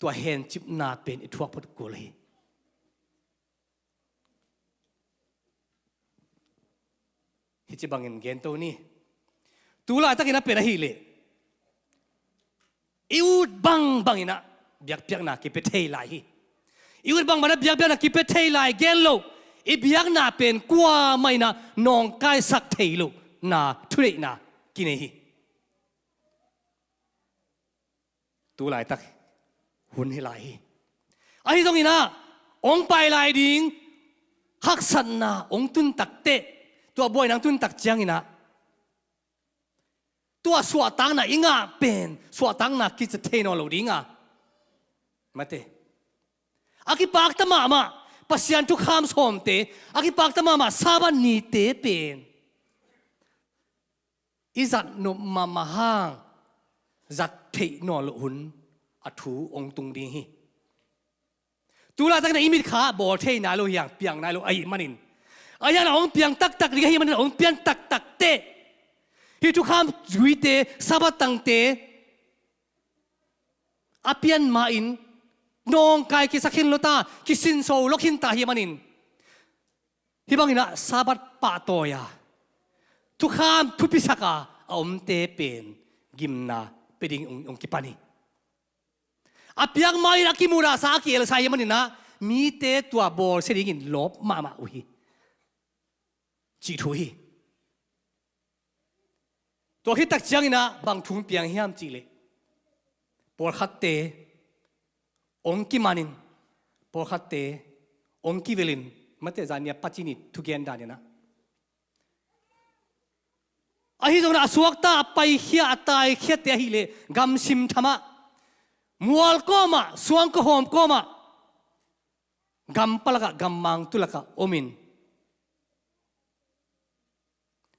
tua hencipna pen i thuak phot kul hi. Hih ci bangin gento ni. Tu laitakin a pen ahih leh i ut bangbangin ah biakpiakna kipia thei lai hi. I ut bangbangin ah biakpiakna kipia thei lai gen loh, i biakna pen kuamah in ah nawngkaisak thei lohna thuneihna kinei hi. Tu laitak hun hi lai hi. Ahi zongin ah hong pai lai ding haksatna hong tun takteh, tua buaina hong tun tak ciangin ah tua suahtakna i ngah pen suahtakna kici thei nawn lo ding a, mate, a kipakta mahmah Pasian thukham sawmte, a kipakta mahmah Sabbath nite pen i zat nop mahmah hang zat theih nawn loh hun a thu hong tung ding hi. Tu laitakin ah i mitkha bawl thei nai lo hi hang, piang nai lo ahih manin, ahi hangin ah hong piang taktak ding ahih manin ah hong pian taktakteh hih thukham zuite, Sabbath tangte a pian ma-in nawngkai kisa khin lo ta, kisinso lo khin ta ahih manin hih bangin ah Sabbath pahtawi a, thukham thupisak a a omte pen gimna pia ding hong, hong kipan hi. A piak ma-in a kimudahsa, a ki-elsa ahih manin ah mite tua bawlsia dingin lawp mahmah uh hi, cih thu hi. Tua khit tak ciangin ah bang thu hong piang hiam cihleh pawlkhatte hong kimanin, pawlkhatte hong kivilin, mate, zan ni a paci ni thugen danin ah, ahi zongin ah a suakta, a paikhia, a taikhiate ahih leh gamsim thamah, mual kawmah, suangkua hawm kawmah, gam palakah, gammang tulakah omin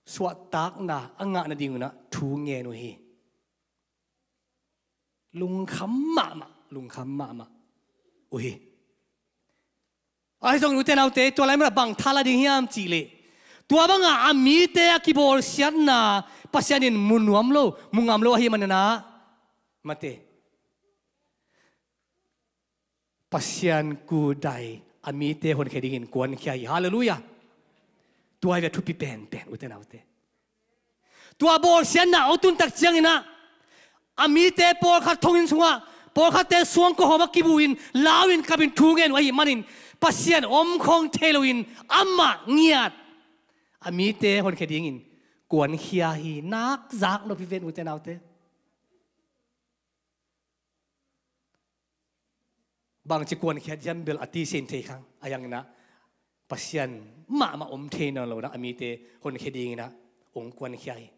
suahtakna a ngah nadingun ah thu ngen uh hi. Lungkham mahmah, lungkham mahmah uh hi. Ahi zongin ute naute, tua lai munah bang thala ding hiam cihleh tua banga a mite a kibawlsiatna Pasian in mu nuam lo, mu ngam lo ahih manin ah, mate, Pasian kudai a mite honkhia dingin kuankhia hi. Halleluiah. Tua hi ve a thupi penpen, ute naute. Tua bawlsiatna a tun tak cianginah a mite pawlkhat thonginn sungah, pawlkhatte suangkua hawmah kibuhin lau-in kapin thu ngen uh ahih manin Pasian om khong thei loin amah ngiat a mite honkhia dingin kuankhia hi. Nakzak nop hi ven, ute naute. Bangci kuankhiat hiam bel a tisen thei khang a, hianginah Pasian mahmah om thei nawn lo inah a mite honkhia dinginah hong kuankhia hi.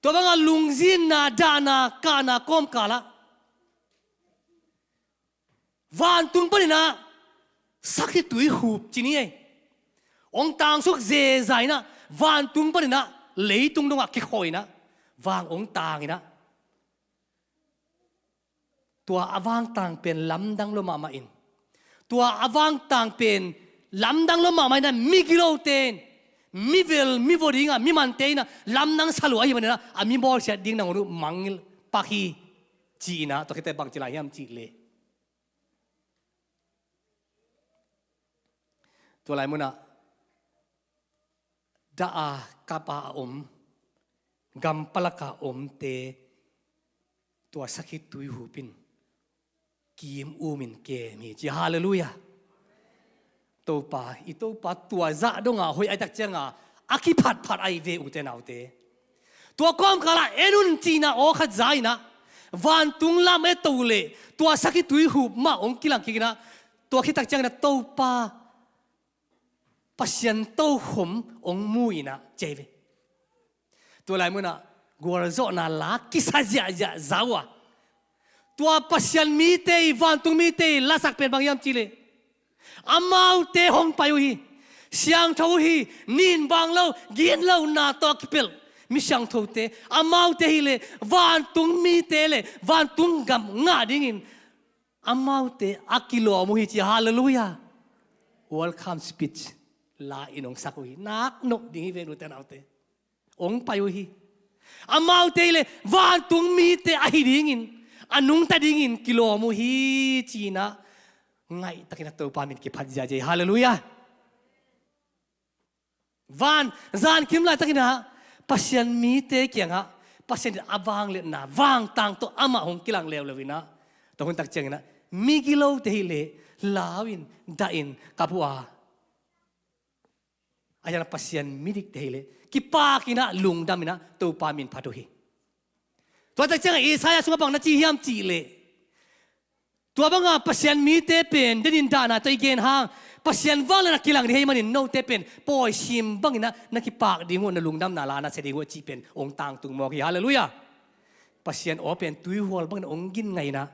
Tua bangah lungzinna, dahna, kahna kawmkalah vantung paninah sakhituihup ci ni ei. Hong tangsuk zeza inah vantung paninah leitung dongah kikhawh inah vang hong tanginah tua a vangtang pen lamdang lua mahmah in, tua a vangtang pen lamdang lua mahmah inah migilote in, mivel mivua dingah mimante inah lamdang sa lua ahih maninah a mi bawlsiat ding nangawn uh mangngilh pak hi. Ci-inah tua khit teh bangci lai hiam cih leh, tua lai munah dah a kap a a om, gampalak a omte tua sakhituihup in kim umin kem hi ci. Halleluiah. Topa, i Topa tua zah dongah hoih a hi tak cianga a kiphatphat ahi ve, ute naute. Tua kawmkalah en un cihna aw khat za inah vantung lam e to leh tua sakhituihup mah hong kilang kik inah tua khit tak cianginah Topa Pasian tokhom hong mu inah ci ahi ve. Tua lai munah gualzawhna la kisa ziahziah za uh a, tua Pasian mite i, vantung mite i lasak pen bang hiam cih leh, amaute hong pai uh hi. Siangtho uh hi. Nin bang lo, gitlohna tawh a kipelh mi siangthote, amaute hi leh vantung mite le vantung gam ngah dingin amaute a kilawm uh hi ci. Halleluiah. Welcome speech la in hong sak uh hi. Nak nop ding hi ven, ute naute. Hong pai uh hi. Amaute hi leh vantung mite ahi dingin, a nungta dingin kilawm uh hi ci-inah ngaihtakin a Topa min kiphat ziahziah hi. Halleluiah. Van, zankim laitakinah Pasian mite kiangah Pasian in a vangliatna vangtang tawh amah hong kilang leuleu inah tua hun tak cianginah migilote hi leh lau-in, dahin kap uh a, a hiang Pasian midikte hi leh kipakinah lungdaminah Topa min phat uh hi. Tua tak ciangah Isaiah sungah bang na ci hiam cih leh, tua banga Pasian mite pen denin dahna tawh i gen hang Pasian vangliatna kilang ding hi manin note pen pawisim banginah na kipak ding uh, na lungdamna la na sia ding uh cih pen hong tangtung mawk hi. Halleluiah. Pasian aw pen tuihual bangin hong gin ngainah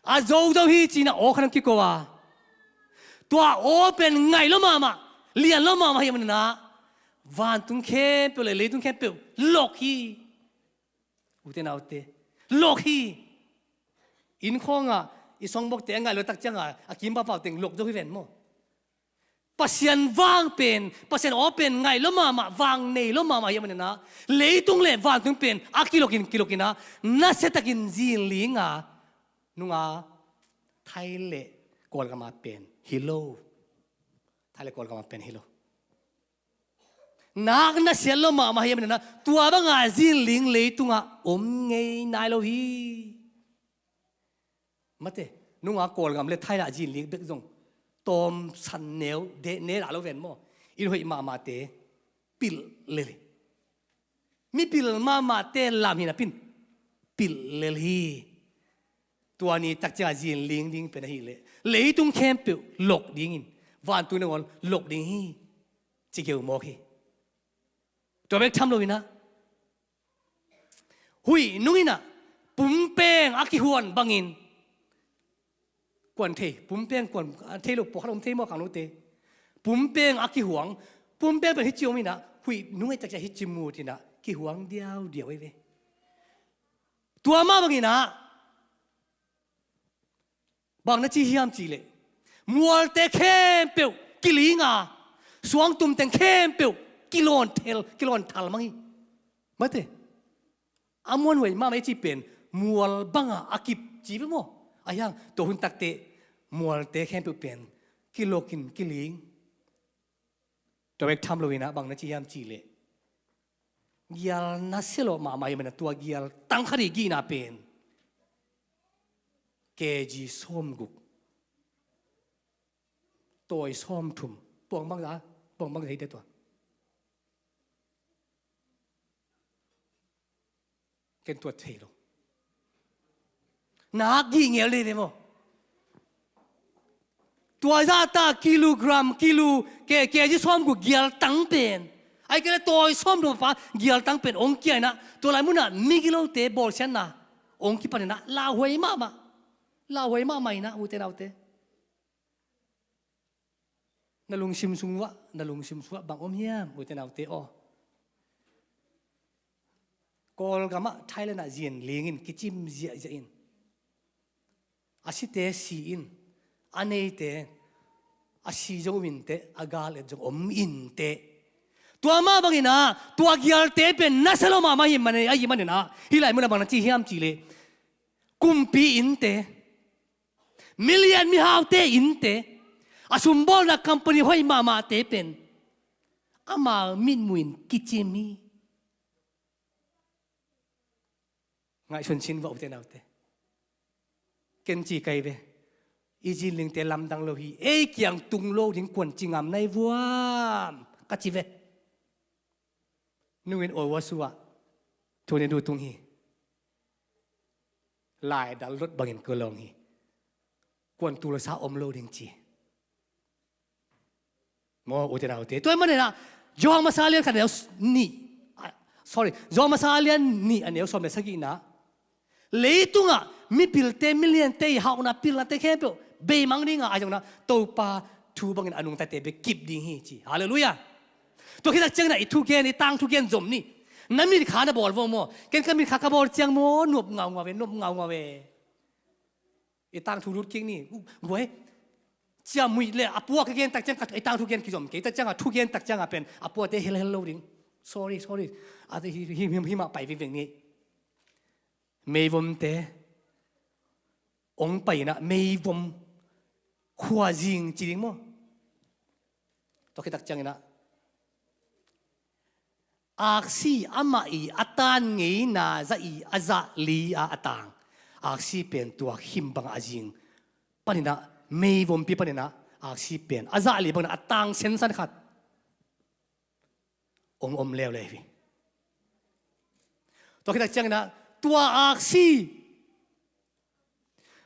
a zozo hi cinah aw khat hong kiko a, tua aw pen ngai lua mahmah, lian lua mahmah hi maninah vantung khempeuh le leitung khempeuh lok hi. Ute naute, lok hi. Innkhawngah i songbokte a ngai lua tak cianga a kim paupau teng lok zo hi ven maw? Pasian vang pen, Pasian aw pen ngai lua mahmah, vang nei lua mahmah hi a maninah leitung le vantung pen a kilokin kilokinah nasiatakin zinlinga nunga Thai le Kawlgama pen hi lo. Thai le Kawlgama pen hi lo. Nak nasiat lua mahmah hi a maninah tua banga zinling leitungah om ngei nai lo hi. Mate, nunga Kawlgam le Thailand zinling bek zong tawmsan neu deh ne dah lo ven maw? Inn hoih mahmahte pilh lel hi. Mipil mahmahte lam hi napin pilh lel hi. Tua ni tak ciangah zinling ding pen ahileh leitung khempeuh lok dingin vantung nangawn lok ding hi. Ci geu mawk hi. Tua bek tham loinah huih nunginah pumpeng a kihuan bangin kuan thei, pumpeng kuan a thei lo pawlkhat om thei maw khangnote? Pumpeng a kihuang, pumpeng pen hici om inah huih nung ei tak ciah hici mut inah kihuang diaudiau ei ve. Tua mah banginah bang na ci hiam cihleh mualte khempeuh kilinga suangtum teng khempeuh kilawnthel, kilawnthal mang hi. Mate, a muanhuai mahmah i cih pen mual banga a kip ci ve maw? A hiang tua hun takteh mualte khempeuh pen kilokin kiling, Tua bek tham loin ah bang na ci hiam cih leh, gial nasia lawh mahmah ahih manin ah tua gial tang khat i gihna pen K G sawmguk, tawi sawmthum. Puang bangzah, puang bangzah hi te tua. Ken tua thei lo. Nak gih ngel dei ve maw? Tua zahta kilogram, kilo, K, K G sawmguk gial tang pen, ahih kei leh tawi sawmthum a pa gial tang pen ong kia in ah, tua lai munah migilote bawlsiatna ong kipan in ah lauhuai mahmah. Lauhuai mahmah in ah, ute naute. Na lungsim sung uah, na lungsim sung uah bang om hiam, ute naute aw? Kawlgamah, Thailand ah zin ling in, kicim ziahziah in. A site si in, a neite, a si zong om inteh, a gal et zong om inteh. Tua mah bangin ah tua gialte pen nasia lawh mahmah ahih manin, ahih manin ah hih lai munah bang na ci hiam cih leh, kumpi innte, milian mihaute innte, a sumbawlna company hoih mahmahte pen amau mitmuh in kicim hi. Ngaihsun sin vua, ute naute. Ken ci kei ve. I zinlingte lamdang lo hi. Ei kiang tung lo ding kuan ci ngam na hi vuam, ka ci ve. Nungin aw, uasu ah thu ne du tung hi. Laidal lot bangin ka lawng hi. Kuan tul sa om lo ding ci. Maw, ute naute. Tua ahih manin ah Johan masa lian khat a neu s-, nih, ah, sorry, Johan masa lian nih a neu sawm le sagihna, leitungah mipilte, miliante i hauhna, pilnate khempeuh beimang ding a, ahi zongin ah Topa thu bangin a nungtate bek kip ding hi ci. Halleluiah. Tua khit tak ciangin ah i thugen, i tangthu gen zom ni. Na mitkha na bawl vo maw? Ken ka mitkha ka bawl ciang maw, nuam ngaungau ve, nuam ngaungau ve. I tangthu lut kik ni. Guai, ciamnuih le a pua ka gen tak ciang, i tangthu gen kizom kei tak ciang, a thu gen tak ciang a pen a puate helhel lo ding. Sorry, sorry. A hi, hi, hi, hi mah pai vingveng ni. Meivomte ong pai in ah, meivom khuazing ci ding maw? Tua khit tak ciangin ah, aksi amah i a tan ngeina zah i a zah li a a tang aksi pen tua khim bangah a zing panin ah, meivompi panin ah aksi pen a zah li bangin ah a tang sensan khat ong om leuleu hi. Tua khit tak ciangin ah tua aksi,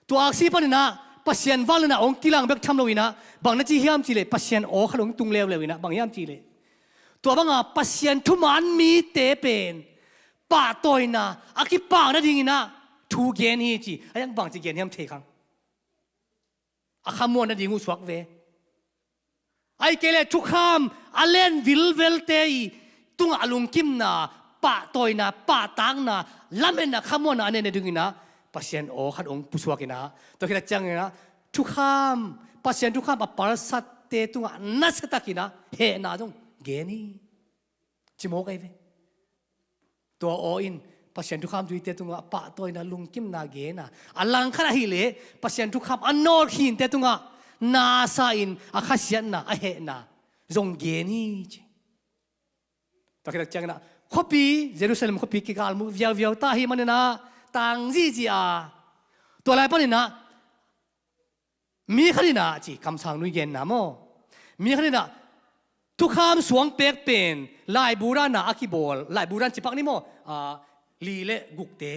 tua aksi panin ah Pasian vangliatna ong kilang bek tham loin ah bang na ci hiam cih leh, Pasian aw khat ong tung leuleu in ah, bang hiam cih leh, tua banga Pasian thuman mite pen pahtawina a kipak nadingin ah thu gen hi ci. A hiang bangci gen hiam thei khang. A khamuan nading uh suak ve. Ahih kei leh thukham a len vilvelte i tungah a lungkimna, pahtawina, pahtakna, lametna, khamuanna a nen nadingin ah Pasian aw khat ong pusuak in ah, tua khit tak ciangin ah thukham, Pasian thukham a palsatte tungah nasiatakin ah hehna zong gen hi. Cimawk ahi ve. Tua aw in Pasian thukham tuite tungah pahtawina, lungkimna gen a, a langkhat ahih leh Pasian thukham a nawlkhinte tungah nasa in a khasiatna, a hehna zong gen hi ci. Tua khit tak ciangin ah khuapi, Jerusalem khuapi kigalmuh viauviau ta ahih manin ah tang zihziah a, tua lai panin ah mi khat in ah ci, kamsang nui genna maw, mi khat in ah thukham suang pek pen laibu dan a kibawl, laibu dan ci pak ni maw, a, li le gukte,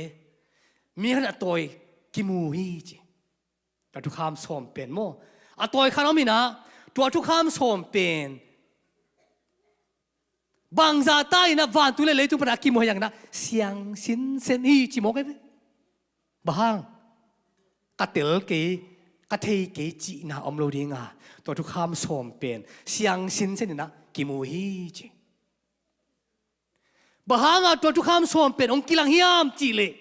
mi khat in ah a tawi kimu hi ci. Tua thukham sawm pen maw, a tawi khat om in ah tua thukham sawm pen bangzah ta in ah vantung le leitung pan a kimu hiam cih leh, siang sinsen hi ci mawk ahi ve. Bang hang? Ka tel kei, ka thei kei cihna om lo ding a, tua thukham sawm pen siang sinsen in ah kimu hi ci. Bang hang a tua thukham sawm pen ong kilang hiam cih leh,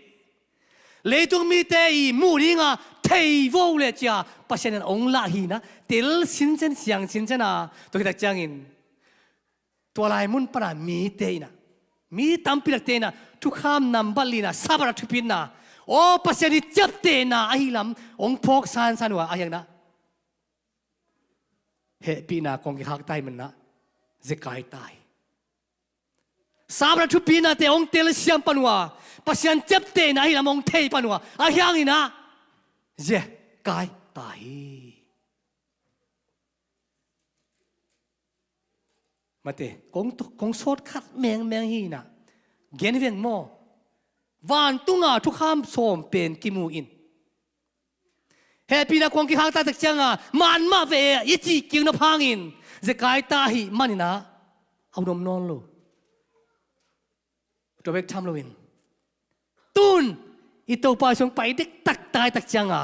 leitung mite i muh ding a thei vo le cia Pasian in ong lah hi in ah, tel sinsen, siang sinsen a, tua khit tak ciangin tua lai mun pan a mite in ah, mi tampi takte in ah thukham nambat lina, Sabbath a thupitna, aw, Pasian i ciaptehna ahi lam ong phawk sansan uh a, a hiang in ah hehpihna kong kikhak ta ahih manin ah zekai ta hi. Sabbath a thupinate hong telsiam pan uh a, Pasian ciaptehna ahi lam hong thei pan uh a, ahi hangin ah zekai ta hi. Mate, kong, kong sawt khat mengmeng hi in ah, gen hi veng maw. Vantunga thukham sawm pen kimu in, hehpihna kuang kikhak ta tak cianga, man mah ve e, i cih kik nop hangin zekai ta ahih manin ah a hun om nawn lo. Tua bek tham loin, tun i Topa Jesu hong pai dektak ta tak cianga,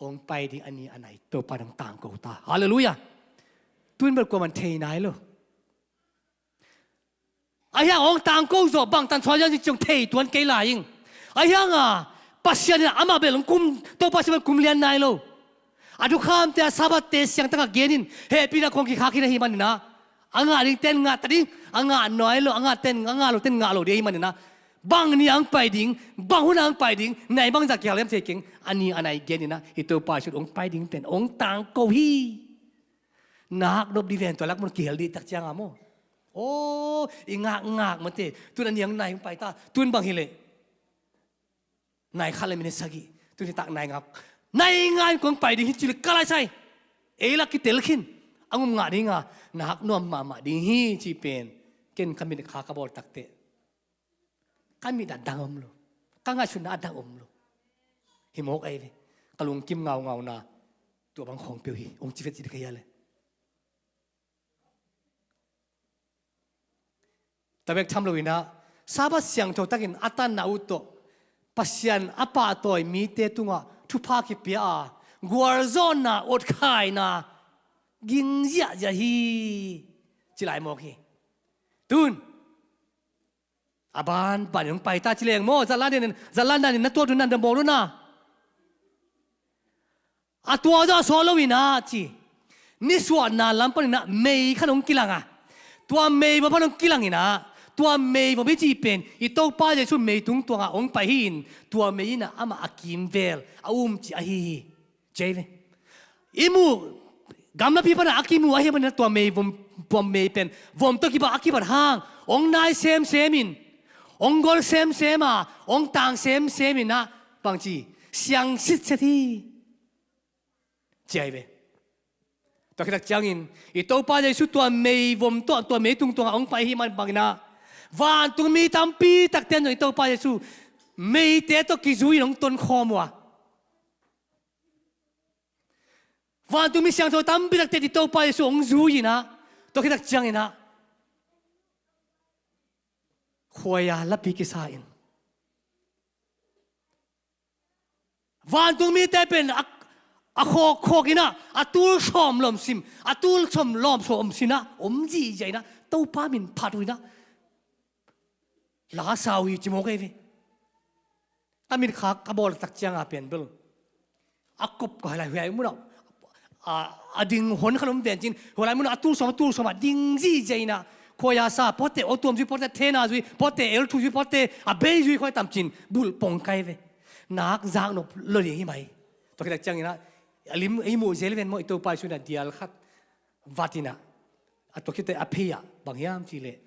hong pai ding a ni a nai Topa in hong tangko ta. Halleluiah. Tun bel kuaman thei nai lo. Ahi hang hong tangko zawh bangtan suak hiam cih ciang thei tuan kei lai ing. Ahi hanga Pasian in amah bel hong kum, Topa Jesu bel kum lian nai lo. A thukhamte, a Sabbath-te siangtaka gen in, hehpihna kuang kikhak hi in ahih manin ah, a ngah dingten ngah ta ding, a ngah nai lo, a ngahten, a ngah loten ngah lo ding ahih manin ah, bang ni a hong pai ding, bang hun a hong pai ding, nai bangzah kihal hiam thei keng, a ni a nai gen in ah, i Topa Jesu hong pai ding pen hong tangko hi. Nak nop ding ven, tua lak mun kihel dih tak cianga maw. Aw, i ngakngak mate, tun a ni a nai hong pai ta, tun bang hi leh, nai khat le minit sagih, tun hi tak nai nga, nai nga in kong pai ding hi ci leh ka lai sai. Ei lak kitel khin, a ngum ngah dinga, nak nuam mahmah ding hi ci pen, ken ka mit kha ka bawl takteh, ka mit a dang om lo, ka ngaihsutna a dang om lo. Hi mawk ahi ve. Ka lungkim ngaungauna, tua bang khawng peuh hi, hong ci vet ci dih ka hia le. Tua bek tham loin ah, Sabbath siangtho takin a tanna uh tawh Pasian a pahtawi mite tungah thupha kipia a, gualzawhna, otkhaina ging ziahziah hi, ci lai mawk hi. Tun a banbanin hong pai ta ci leng maw, zatlan danin, zatlan danin na tuat un nan da bawl un a. A tua zawh sawh loin ah ci, nisuahna lam panin ah mei khat hong kilang a, tua meivom pan hong kilang in ah, tua meivom i cih pen i Topa Jesu mei tungtuangah hong pai hi-in, tua mei in ah amah a kimvel a um cih ahi hi. Ci ahi ve. I muh gamlapi panah a kimu ahih manin ah tua meivom, tua mei pen vom tawh kibang a kibat hang hong nai semsem in, hong gol semsem a, hong tang semsem in ah, bangci, siang sitset hi, ci ahi ve. Tua khit tak ciangin i Topa Jesu tua meivom tawh, tua mei tungtuangah hong pai ahih man bangin ah, vantung mi tampi takte in zong i Topa Jesu meite tawh kizui in hong tonkhawm uh a, vantung mi siangtho tampi takte in i Topa Jesu hong zui in ah, tua khit tak ciangin ah khuai-a lapi kisa in, vantung mite pen a, a khawkkhawk in ah, a tul sawm lawm sim, a tul sawm lawm sawm sim in ah, om zihziah in ah, Topa min phat uh in ah, la sa uh hi, ci mawk ahi ve. A mit khak a bawl tak cianga pen bel, a kop ka lai huai munah, a, a ding hon khat om ven cin, huai lai munah a tul sawm, a tul sawm a ding zihziah in ah, khuai-a sa, pawtte aw tuam zui, pawtte thena zui, pawtte elthu zui, pawtte a bei zui, khuai tam cin, bulh pong kai ve. Nak zak nop lo ding hi mai. Tua khit tak ciangin ah, a lim i muh zel ven maw, i Topa Jesu in ah dial khat vat in ah, a tua khit tak a phei-ah bang hiam cih leh,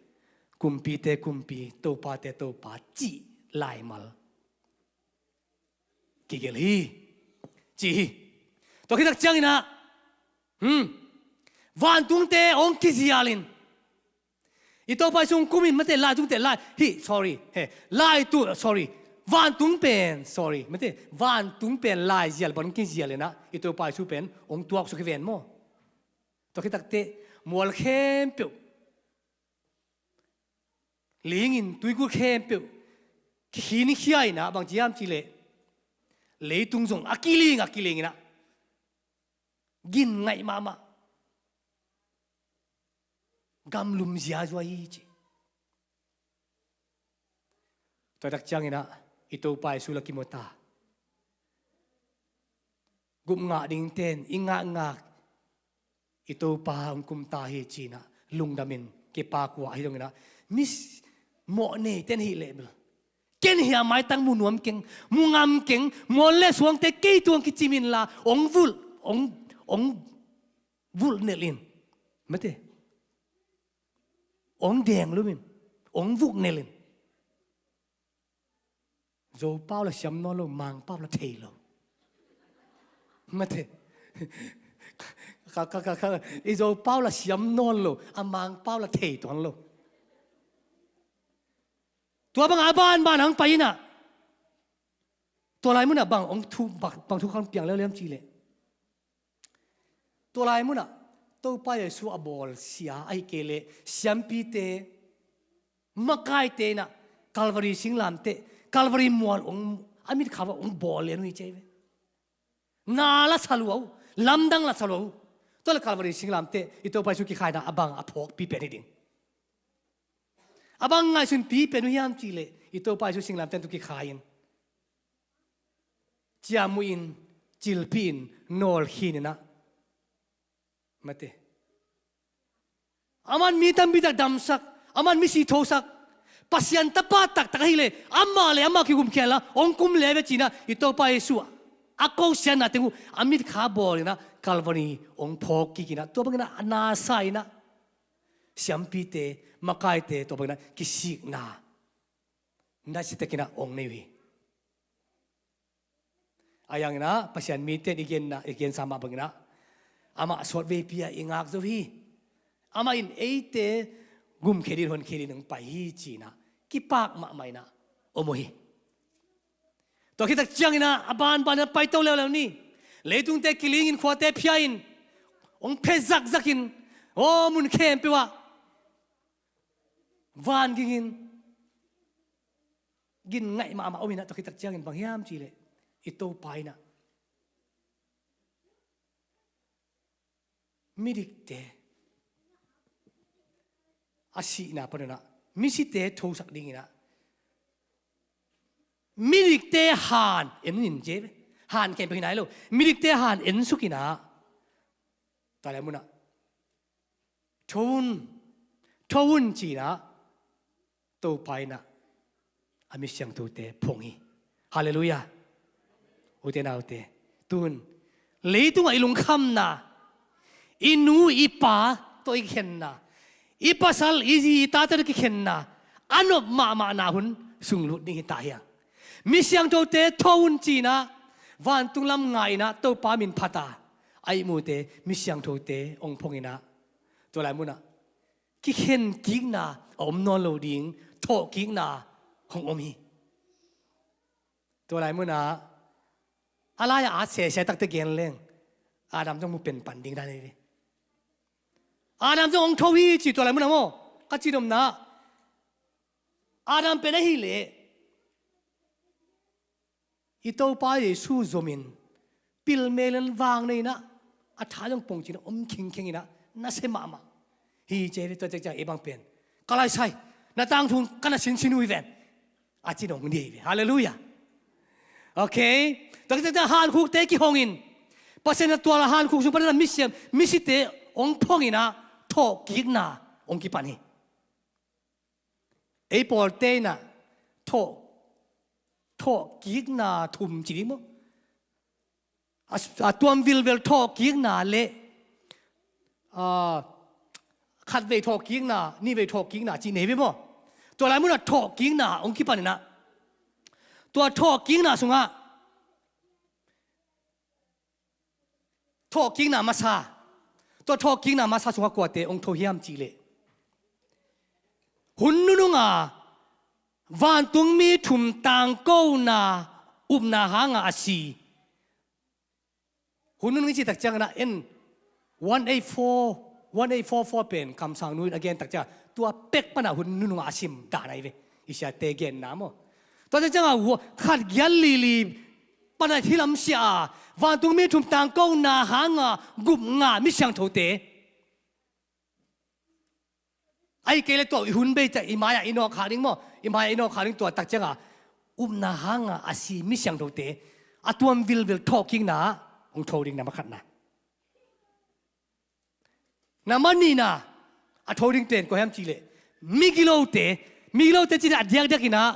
kumpite Kumpi, topate Topa cih laimal kigelh hi, ci hi. Tua khit tak ciangin ah, hmm, vantungte hong kizial in, i Topa Jesu hong kum in, mate, lai tungte lai hi, sorry, he, lai tu, sorry, vantung pen, sorry, mate, vantung pen laizial bang hong kizial in ah, i Topa Jesu pen hong tuaksuk hi ven maw. Tua khit takteh mual khempeuh, ling in tuikulh khempeuh kikhinkhia in ah, bangci hiam cih leh, leitung zong a kiling, a kiling in ah, gin ngaih mahmah, gamlum ziazua hi ci. Tua tak ciangin ah i Topa Jesu la kimu ta. Gupngah dingten i ngakngak, i Topa hong kum ta hi ci-in ah lungdamin kipak uh a, ahi zongin ah mi mawh neiten hi leh bel, ken hih a maitang mu nuam keng, mu ngam keng, mual le suangte kei tung kicim inla, hong vulh, hong, hong vulh nelh in, mate, ong deng lum in, ong vuk nel in. Zopau la siam nawn lo, Mangpau la thei lo. Mate. Ka, ka, ka, ka, i Zopau la siam nawn lo, a Mangpau la thei tuan lo. Tua bang a banban hong pai inah, tua lai munah bang hong thu, bang, bang thu khang piang leuleu hiam cih leh, tua lai munah Topa Jesu a bawlsia, ahih kei leh siampite, makaite inah Calvary singlamteh, Calvary mual hong, a mitkha uah hong bawl lian uh hi ci hi ve. Na la sa lua uh, lamdang la sa lua uh. Tua leh Calvary singlamteh i Topa Jesu kikhai inah a bang a phawkpi pen hi ding. A bang ngaihsunpi pen uh hiam cih leh, i Topa Jesu singlamteh tawh kikhai in, ciamnuih in, cilpih in, nawlkhin inah, mate, aman mi tampi tak damsak, aman misi thosak, Pasian Tapa taktak ahih leh amah le amah kigumkhia inla, hong kum le ve ci inah i Topa Jesu a kosiatna teng uh a mitkha bawl inah Calvary hong phawk kik inah, tua bang inah a na sa inah siampite, makaite, tua bang inah kisikna nasia tek inah hong nei uh hi. A yang inah Pasian mite in i genna, i gensa mah bang inah, amah sawtveipi ah i ngak zo hi. Amah in eite gumkhia din, honkhia din hong pai hi ci inah kipak mahmah inah om uh hi. Tua khit tak ciang inah a banban inah paito leuleu ni. Leitungte kiling in, khuate phia in, hong phe zakzak in, aw, mun khempeuh ah van ging in, gin ngaih mahmah om inah, tua khit tak ciangin bang hiam cih leh i Topa inah midikte a sihna pan inah misite thosak ding inah, midikte han en in ci hi ve. Han khempeuh hi nai lo, midikte han en suk inah, tua lai munah, "Tho un, tho un," ci inah Topa inah a mi siangthote phong hi. Halleluiah. Ute naute, tu-in leitungah i lungkhamna, i nu i pa tawh i kikhenna, i pasal i zi i tate tawh kikhenna a nop mahmahna hun sunglut ding hi ta hi hang. Mi siangthote tho un ci inah vantung lam ngai inah Topa min phat a, a ihmute mi siangthote hong phong inah, tua lai munah kikhen kikna a om nawn lo ding, thawhkikna hong om hi. Tua lai munah a lai-ah at sese takte gen leng Adam zong mu pen pan ding dan hi ve. Adam zong hong tho hi ci, tua lai munah maw, ka cih nopna, Adam pen ahih leh i Topa Jesu zomin pilmel in vang nei inah, a tha zong pongcin a om khingkheng inah, nasia mahmah hi ci hi ve. Tua ciangciang ei bang pen, "Ka laisai, na tangthu ka na sinsin uh hi ven," a cin hong nei hi ve. Halleluiah. Okay. Tua ciangciang hankhukte kihong in, Pasian in tua hankhuk sung pan inah misiam, misite hong phong inah thawhkikna hong kipan hi. Ei pawlte inah thawh, thawhkikna thum ci ding maw? A, a tuam vilvel thawhkikna le, a, khatvei thawhkikna, nihvei thawhkikna ci nei ve maw? Tua lai munah thawhkikna hong kipan inah, tua thawhkikna sungah, thawhkikna masa, tua thawhkikna masa sungah kuate hong tho hiam cih leh, hun nunung a vantung mi thum tangkona upna hanga a si. Hun nunung i cih tak ciangin ah en one eight four, one eight four four pen kamsang nu in a gen tak ciangin tua pek panah hun nunung a sim dan ahi ve. I siate genna maw. Tua ciangin ah khat giat li li panah hilam sia a, vantung mi thum tangkona hanga gupna mi siangthote. Ahih kei leh tua i hun bei ciang i mai-ah i nawk khak ding maw, i mai-ah i nawk khak ding, tua tak ciangin upna hanga a si mi siangthote a tuam vilvil thawhkikna hong tho ding na makhatna. Na manihna a tho ding pen kua hiam cih leh migilote, migilote cih leh a diakdiak in ah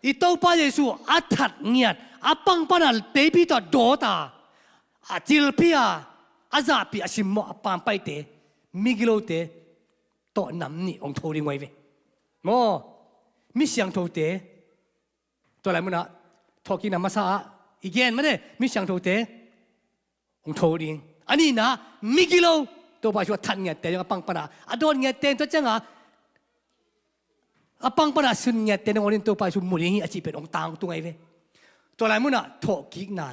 i Topa Jesu a that ngiat, a pang panah teipi tawh dawt a, a cilpi a, a zahpi a simmawh a pampaite, migilote tawh nam nih hong tho ding uh ahi ve. Maw, mi siangthote, tua lai munah thawhkikna masa ah i gen mate, mi siangthote hong tho ding. A nihna, migilo, Topa Jesu a that ngiatte ding, a pang pana a dawn ngiatte ding, tua cianga a pang pana sun ngiatte ding, hong ding, Topa Jesu mu ding hi a cih pen hong tangtung ahi ve. Tua lai munah thawhkikna,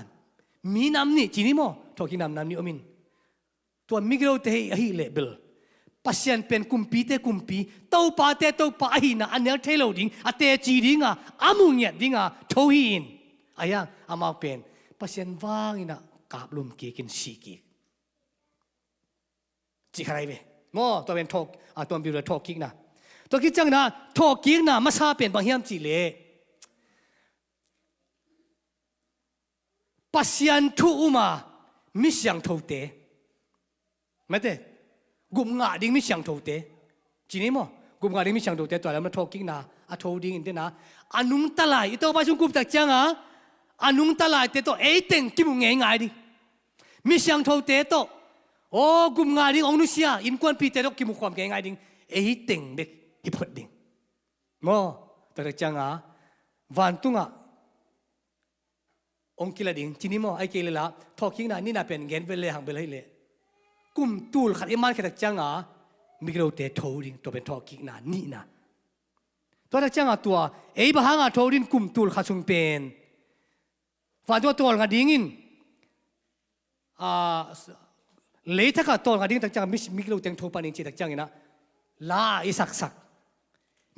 mi nam nih ci ni maw, thawhkikna nam nih om in. Tua migilote hi ahih leh bel, Pasian pen kumpite kumpi, topate topa ahihna a nel thei lo ding, a teci dinga, a mu ngiat dinga tho hi in. Ahi hang amau pen Pasian vanginah kaplum kikin si kik, ci kha nai ve. Maw, tua pen thawh, a, tua pen thawhkikna. Tua khit ciangin ah thawhkikna masa pen bang hiam cih leh, Pasian thu um a mi siangthote, mate, gup ngah ding mi siangthote, ci ni maw, gup ngah ding mi siangthote, tua lam na thawhkikna a tho dingin tena, a nungta lai, i Topa sung gup tak cianga a nungta laite tawh eiteng kimu ngeingai ding. Mi siangthote tawh, aw, gup ngah ding hong nusia innkuanpihte tawh kimu khawm ngeingai ding. Eiteng bek hi phot ding. Maw, tua tak cianga vantungah hong kila ding, ci ni maw, ahih kei leh la, thawhkikna nihna pen gen vel le hang bel ahih leh, kum tul khat i mankhia tak cianga migilote tho ding, tua pen thawhkikna nihna. Tua tak cianga tua, ei bang hanga tho ding kum tul khat sung pen, vantung a tawlnga dingin, a, leithak a tawlnga ding tak cianga mi, migilote hong tho pan ding ci tak ciangin ah, la i saksak,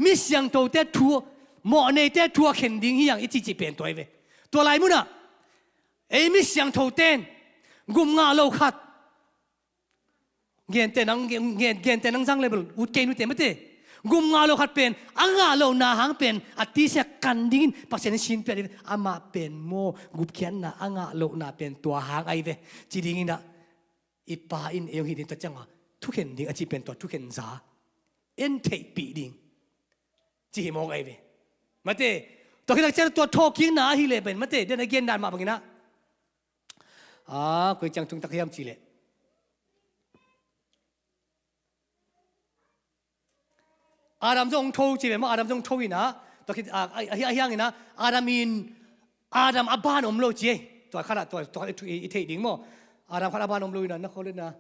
mi siangthote thu, mawhneite thu a khen ding hi hang i cihcih pen tua hi ve. Tua lai munah ei mi siangthote in gup ngah lo khat, gente nang, gen, gente nang zang le bel ut kei nute mate, gup ngah lo khat pen a ngah lohna hang pen a tisia kan dingin Pasian in sin pia ding, amah pen maw, gupkhiatna a ngah lohna pen tua hang ahi ve, ci dingin ah, i Pa in ei hong hih ding, tua cianga thukhen ding a cih pen tua thukhen za en theihpih ding, ci hi mawk ahi ve. Mate, tua khit tak ciang tua thawhkikna ahih leh pen, mate, den a gen dan mah bangin ah, a, koi ciang tung tak hiam cih leh, Adam zong hong tho ci ve maw, Adam zong hong tho in ah, tua khit, a, a, a, a hiang in ah, Adam in, Adam a ban om lo ci ei. Tua khat ah, tua, tua khat i, i theih ding maw. Adam khat a ban om lo in ah, na khawl in ah.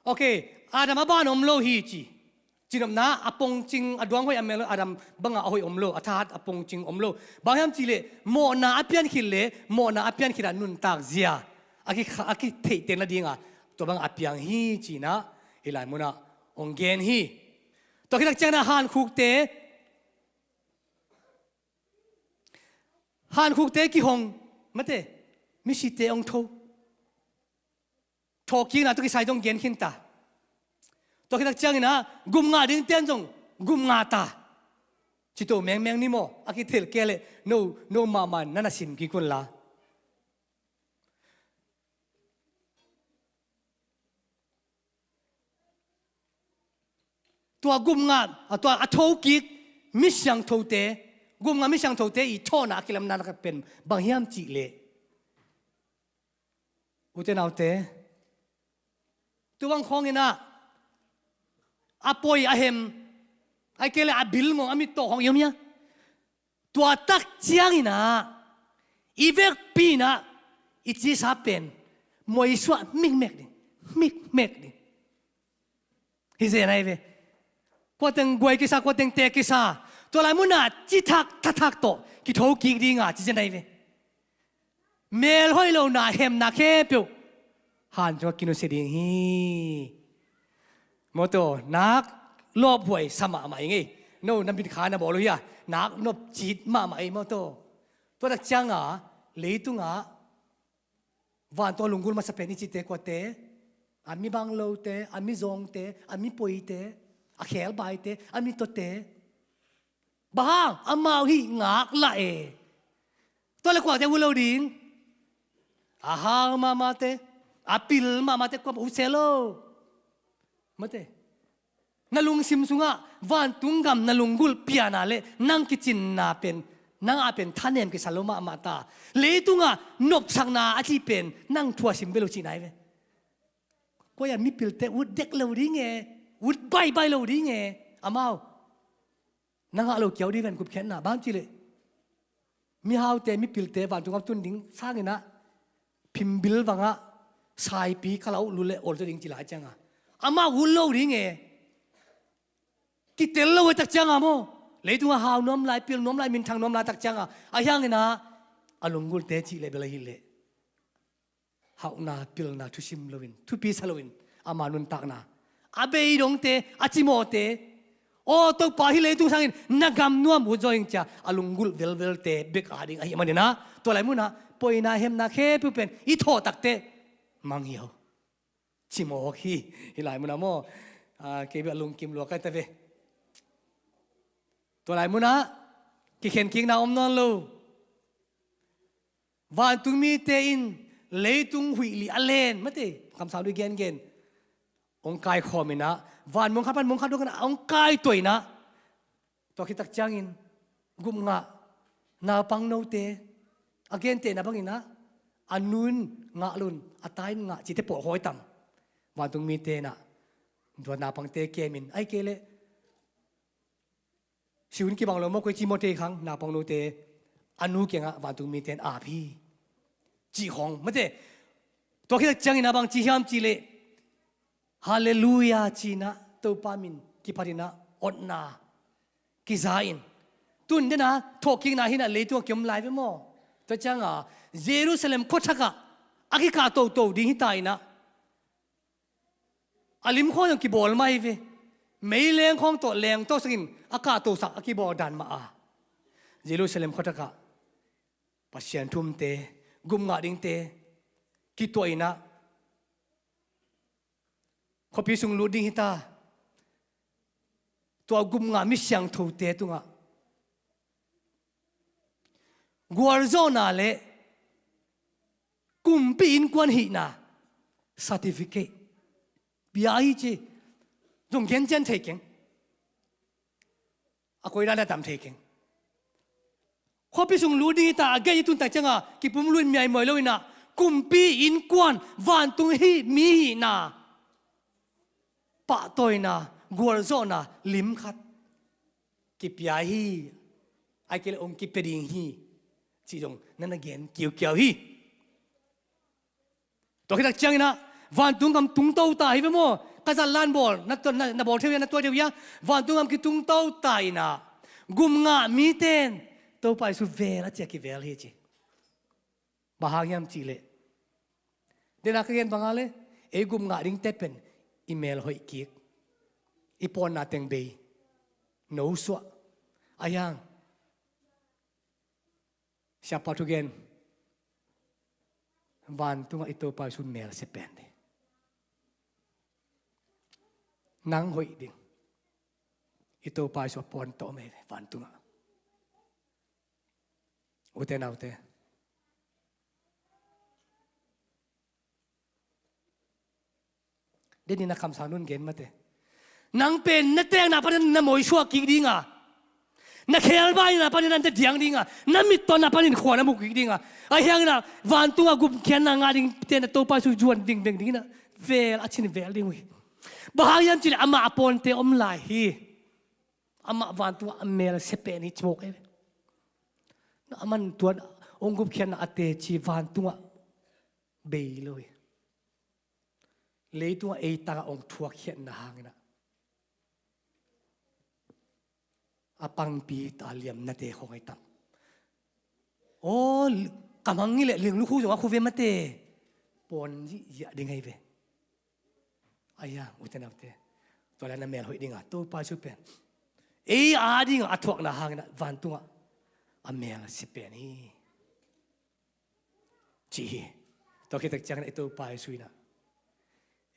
Ok, Adam a ban om lo hi ci. Cinopna, a pongcing, a duang hoih a mel, Adam banga a hoih om lo, a thahat a pongcing om lo. Bang hiam cih leh, mawhna a pian khit leh, mawhna a pian khit ah nuntak zia a ki, a kitheihte nadinga tua banga a piang hi ci-in ah, hih lai munah hong gen hi. Tua khit tak ciangin ah hankhukte, hankhukte kihong, mate, misite hong tho. Thawhkikna tawh kisai zong gen khin ta. Tua khit tak ciangin ah, gup ngah dingte in zong gup ngah ta. Ci to mengmeng ni maw, a kithel kei leh, no, no mahmah na na sim kik un la. Tua gup ngah, a, tua a thokik mi siangthote, gup ngah mi siangthote i thawhna a kilamna lakah pen bang hiam cih leh, ute naute, tu bang khawngin ah a poi a hem, ahih kei leh a bilmong a mittawh khawng i om hia? Tua tak ciangin ah i vekpi in ah i cisa pen moisuah mikmek ding, mikmek ding. Hi zen ahi ve. Kuateng guai kisa, kuateng tek kisa. Tua lai munah cithak thathak tawh kithokik dinga ci zen ahi ve. Mel hoih lohna, hemna khempeuh han cungah kinusia ding hi. Mawtaw, nak lawphuai sa mahmah ing ei. No, na mitkha na bawl uh hia? Nak nopcit mahmah ei mawtaw. Tua tak cianga leitungah vantung a lunggulh masa pen i cihte kuate? A mi banglote, a mi zawngte, a mi poite, a khebaite, a mi tawte. Bang hang, amau hih ngak lah e. Tua leh kuate ut lo ding? A hau mahmahte, a pil mahmahte, kua ut se lo. Mate. Na lungsim sungah vantung gam na lunggulh pianna leh nang kicinna pen Nang a pen thanem kisa lo mahmah ta. Leitungah nopsakna a cih pen nang thuasim ve lo cihna hi ve. Koi a mipilte ut dek lo ding e, ut baibai lo ding e. Amau na ngah lo kiau ding ven gupkhiatna bang cileh, mihaute mipilte vantung a tun ding sanginah phimbil vangah saipi kala uh lule olto ding cila cianga amau ut lo ding e. Kitel lo e tak cianga maw, leitungah hau nuam lai, pil nuam lai, minthang nuam lai tak cianga a hianginah a lunggulte cih leh bel ahileh hauhna, pilna, thusim loin, thupi sa loin ama nuntakna a bei dongte, a cimawhte, aw Topa hih leitung sangin na gam nuam ut zaw ing cia a lunggulh velvelte bek ading ahih maninah tua lai munah poina hemna khempeuh pen i thawh takteh mang hi ho. Cimawh hi, hih lai munah maw. Kei bek a lungkim lua kai ta ve. Tua lai munah kikhen kikna om nawn lo. Vantung mite in leitung huih lih a len mate, kamsang lui gengen hong kaikhawm inah vanmuang khat pan muang khat dong inah hong kaituah inah tua khitak ciangin gupngah naupang note a gentehna banginah a nun ngah lun a tain ngah cite pawlkhawi tam. Vantung mite inah tua naupangte kemin ai kei leh siun kibang lo maw, koi ci maw thei khang naupang note a nu kiangah vantung mite in ap hi cih khong mate. Tua khitak ciangin a bang ci hiam cihleh Halleluia cinah Topa min kiphatinah otna kiza in tun dena thawhkikna hinah leitungah kiom lai ve maw. Tua cianga Jerusalem khuathakah a kikah toto ding hita inah a lim khawng zong kibawl mai ve. Meileng khawng tawh leng tawh sangin a kahtosak a kibawl dan mah a Jerusalem khuathakah Pasian thumte, gupngah dingte kituah inah khuapi sung lut ding hita. Tua gupngah mi siangthote tungah gualzawhna le kumpi innkuan hihna certificate pia hi ci. Zong gencian thei keng. A koidan a tam thei keng. Khuapi sung lut ding hita a gei i tun tak cianga kipum luin miaimuai lo inah kumpi innkuan vantung hih mi hihna pahtawina gualzawhna lim khat kipia hi. Ai kei le hong kipia ding hi cih zong na na gen kiukiau hi. Tua khitak cianginah vantung gam tungto ta hi ve maw. Ka zat lan bawl na, na, na bawl theu hia, na tuai theu hia. Vantung gam kitungto ta inah gupngah miten Topa Jesu vel a cia kivel hi ci. Bang hang hiam cihleh dena ka gen banga le ei gupngah dingte pen i mel hoih kik, i pawnna teng bei, no suah. A hiang Siapa thugen vantungah i Topa Jesu melse pen hi. Nang hoih ding i Topa Jesu a pawn tawh mei ve vantungah. Ute naute, denin a kamsang nun gen mate. Nang pen na tekna panin na moisuak kik dinga, na khelbaina panin na diang dinga, na mittawnna panin khua na mu kik dinga. A hiangin a vantungah gupkhiatna ngah dingte na Topa Jesu zuan vingveng dingin a vel a cin vel ding uh hi. Bang hang hiam cih leh amah a pawnte om lai hi. Amah vantungah a melse pen hi ci mawk ei ve. Na aman tuan hong gupkhiatna a teci vantungah bei lo hi. Leitungah ei tangah hong thuakkhiatna hangin ah a pangpi ta liamnate khong ahi tam. Aw, kamang ngileh ling lukhu zong a khu ve mate. Pawn zihziah ding ahi ve. Aia, ute naute, tua lai na mel hoih dinga Topa Jesu pen ei a dinga a thuakna hangin ah vantungah a melse pen hi. Ci hi. Tua khit tak ciangin i Topa Jesu in ah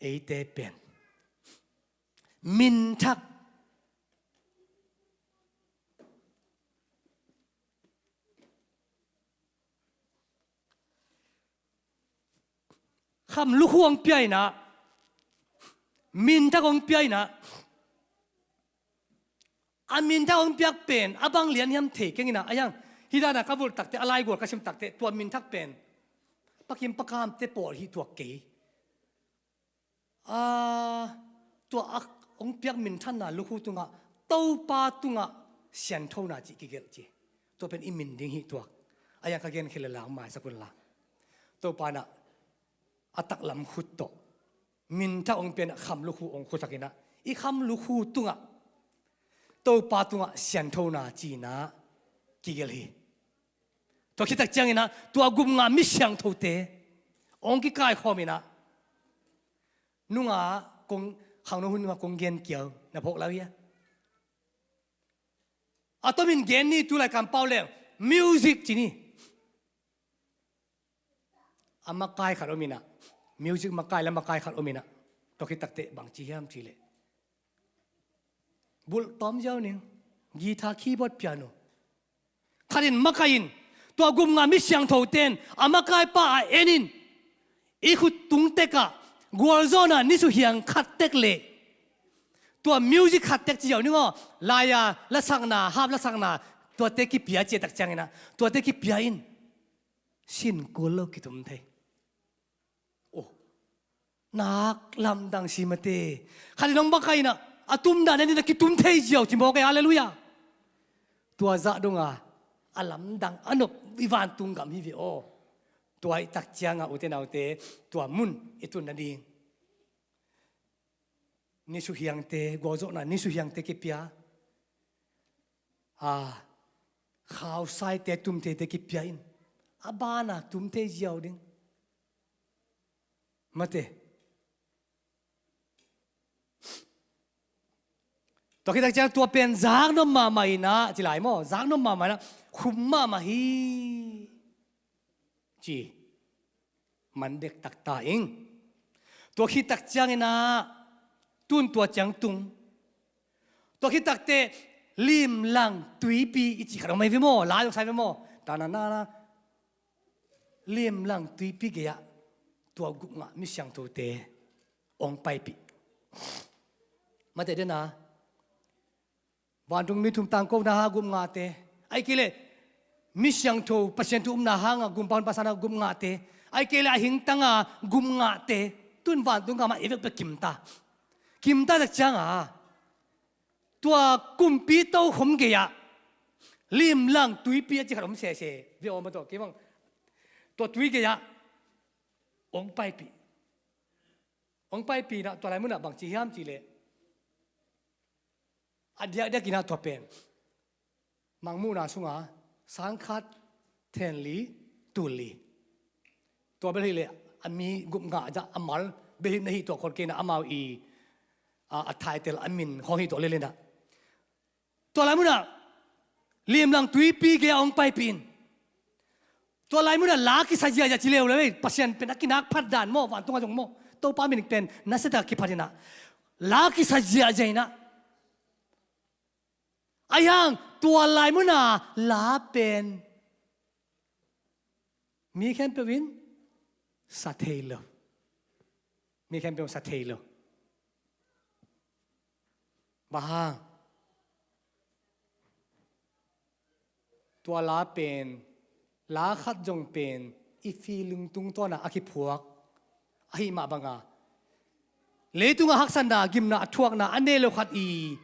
eite pen minthak kham lukhu hong pia in ah, minthak hong pia in ah, a minthak hong piak pen a bang lian hiam thei keng in ah, a hiang Hih dana ka vulh takte, a laigual ka sim takte, tua minthak pen pakim pakamte pawl hi tuak kei. A, tua a hong piak minthanna lukhu tungah, Topa tungah sianthona cih kigelh ci. Tua pen i min ding hi tuak. A yang ka gen khia le la hong maisak un la. Topa na a taklam khut tawh minthak hong pianah kham lukhu hong khusak inah, i kham lukhu tungah Topa tungah sianthona cihna kigelh hi. Tua khit tak cianginah tua gupngah mi siangthote hong kikaikhawm inah, nunga kong, khangno hun nunga kong gen kiau na phawk lau hia? A tomin gen ni, tu lai kampau leng music ci ni. A makai khat om inah, music makai la makai khat om inah, tua khit takte bang ci hiam cih leh, bulh tawm ziau ning, guitar, keyboard, piano. Khat in makai in, tua gupngah mi siangthote in a makaipa a en in, i khut tung tekah gualzawhna nisuhiang khat tek leh tua music khat tek ci ziau ning aw, lai-a lasakna, harp lasakna, tuate kipia ci tak cianginah, tuate kipia in sin kul lo kitum thei. Oh, nak lamdang si mate. Khat in hong makai inah a tumdan en inah kitum thei ziau ci mawk e, halleluiah. Tua zah donga a lamdang a nop i vantung gam hi ve aw. Tua i tak cianga ute naute, tua mun i tun nading, nisuhiangte, gualzawhna nisuhiangte kipia, a, khausaite tumtheite kipia in, a bana tumthei ziau ding. Mate. Tua khit tak ciang tua pen zaknop mahmah inah ci lai maw, zaknop mahmah inah, khum mahmah hi ci. Man dektak ta ing. Tua khit tak cianginah tun tua ciang tung. Tua khit takte limlang tuipi i cih khat hong mai ve maw, lai hong sai ve maw. Tananana. Limlang tuipi gei-ah tua gupngah mi siangthote hong paipih. Mate dena, vantung mi thum tangkona ha gupngahte, ahih kei leh mi siangtho Pasian thu upna hanga gumpa hun pasana gupngahte, ahih kei leh a hingtanga gupngahte, tun vantung gama i vekpi kimta. Kimta tak cianga tua kumpi tokhom gei-ah limlang tuipi a ci khat om sese ve aw, ma tawh kei bang. Tua tui gei-ah hong paipih. Hong paipih inah tua lai munah bang ci hiam cih leh, a diakdiak inah tua pen Mangmuhna sunga sang khat then li tul li. Tua bel hi leh a mi gupngah zah a mal bel hi na hi tuak khol kei inah, amau i, a, a title, a min khawng hi tuak lel inah. Tua lai munah limlang tuipi gei-ah hong paipih in. Tua lai munah la kisa ziahziah ci leuleu ei, Pasian pen a kinak phat dan maw, vantungah zong maw, Topa min pen nasia tak a kiphat inah, la kisa ziahziah inah. Ahi hang tua lai muna la pen mi khempeuh in sa thei lo. Mi khempeuh sa thei lo. Bang hang? Tua la pen, la khat zong pen i feeling tungtawnah a kiphuak ahih mah banga, leitungah haksatna, gimna, a thuakna a nei lo khat i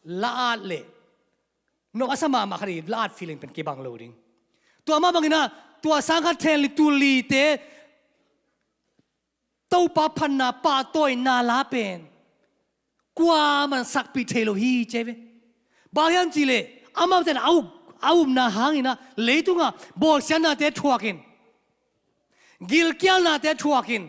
la-at leh nop a sa mahmah khat i la-at feeling pen kibang lo ding. Tua mah banginah tua sang khat then li tul lite Topa phatna pahtawina la pen kuaman sakpih thei lo hi ci ve. Bang hiam cihleh amaute in a up, a upna hanginah leitungah bawlsiatnate thuakin, gilkialnate thuakin,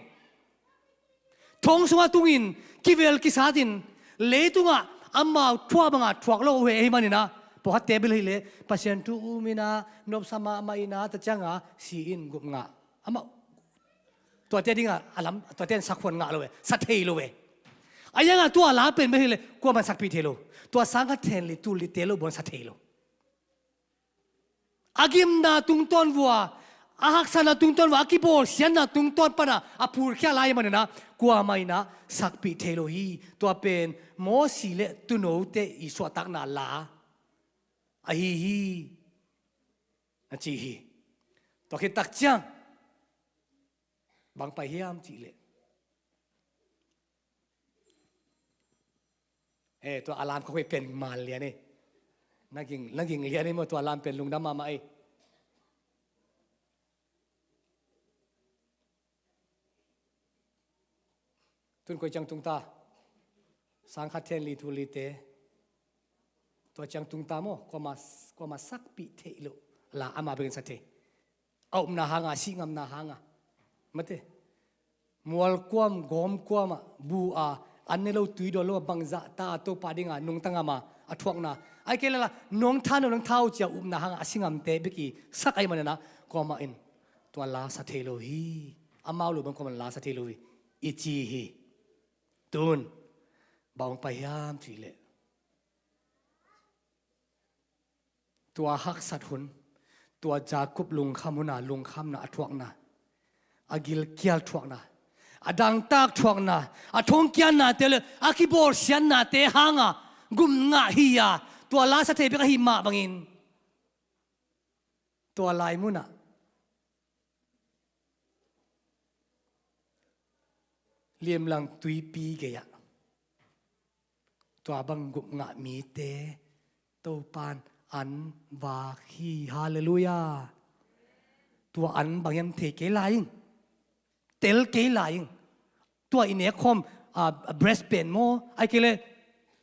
thong sungah tungin kivel kisatin leitungah amau thuak banga thuak lo uh hi ahih maninah, pawlkhatte bel hileh Pasian thu uminah nopsa mahmah inah tua cianga si-in gupngah. Amah tuate dinga a lam, tuate in sakhuan ngah lo e, sa thei lo e. A yanga tua la pen bel hileh kuaman sakpih thei lo. Tua sang khat then li tul lite lo buan sa thei lo. A gimna tungtawn vua, a haksatna tungtawn vua, a kibawlsiatna tungtawn pana a phulkhia lai maninah kuamah inah sakpih thei lo hi. Tua pen Mosi le tuunote i suahtakna la ahi hi. a ci hi. Tua khit tak ciang bang pai hiam cih leh, eh, tua a lam khawng pen man lian ei. Na ging, na ging lian ei maw, tua lam pen lungdam mahmah ei. Tun koi ciang tung ta? Sang khat then li tul li te. Tua ciang tung ta maw, kuama, kuama sakpih theih loh la amah bekin sa thei. A upna hanga, a sih ngamna hanga, mate. Mual kuam, gawm kuamah bu a, an ne lo, tui dawn lo a, bangzah ta a Topa dinga nungta ngam a, a thuakna, ahih kei leh la nong tha, nong tha uh ci a upna hanga a sih ngamte bek i sak ahih manin ah, kuamah in tua la sa thei lo hi. Amau lo bang kuamah in la sa thei lo hi, i ci hi. Tun bang hong pai hiam cih leh, tua haksat hun, tua Jacob lungkham hun a lungkhamna, a thuakna, a gilkial thuakna, a dangtak thuakna, a thongkiannate le a kibawlsiatnate hanga gum ngah hi a, tua la sa thei bek ahih mah bangin, tua lai munah liamlang tuipi gei-ah tua bang gum ngah mite Topan an vak hi. Halleluiah. Tua an bang hiam thei kei lai ing. Tel kei lai ing. Tua i nek khawm, a, a breast pen maw, ahih kei leh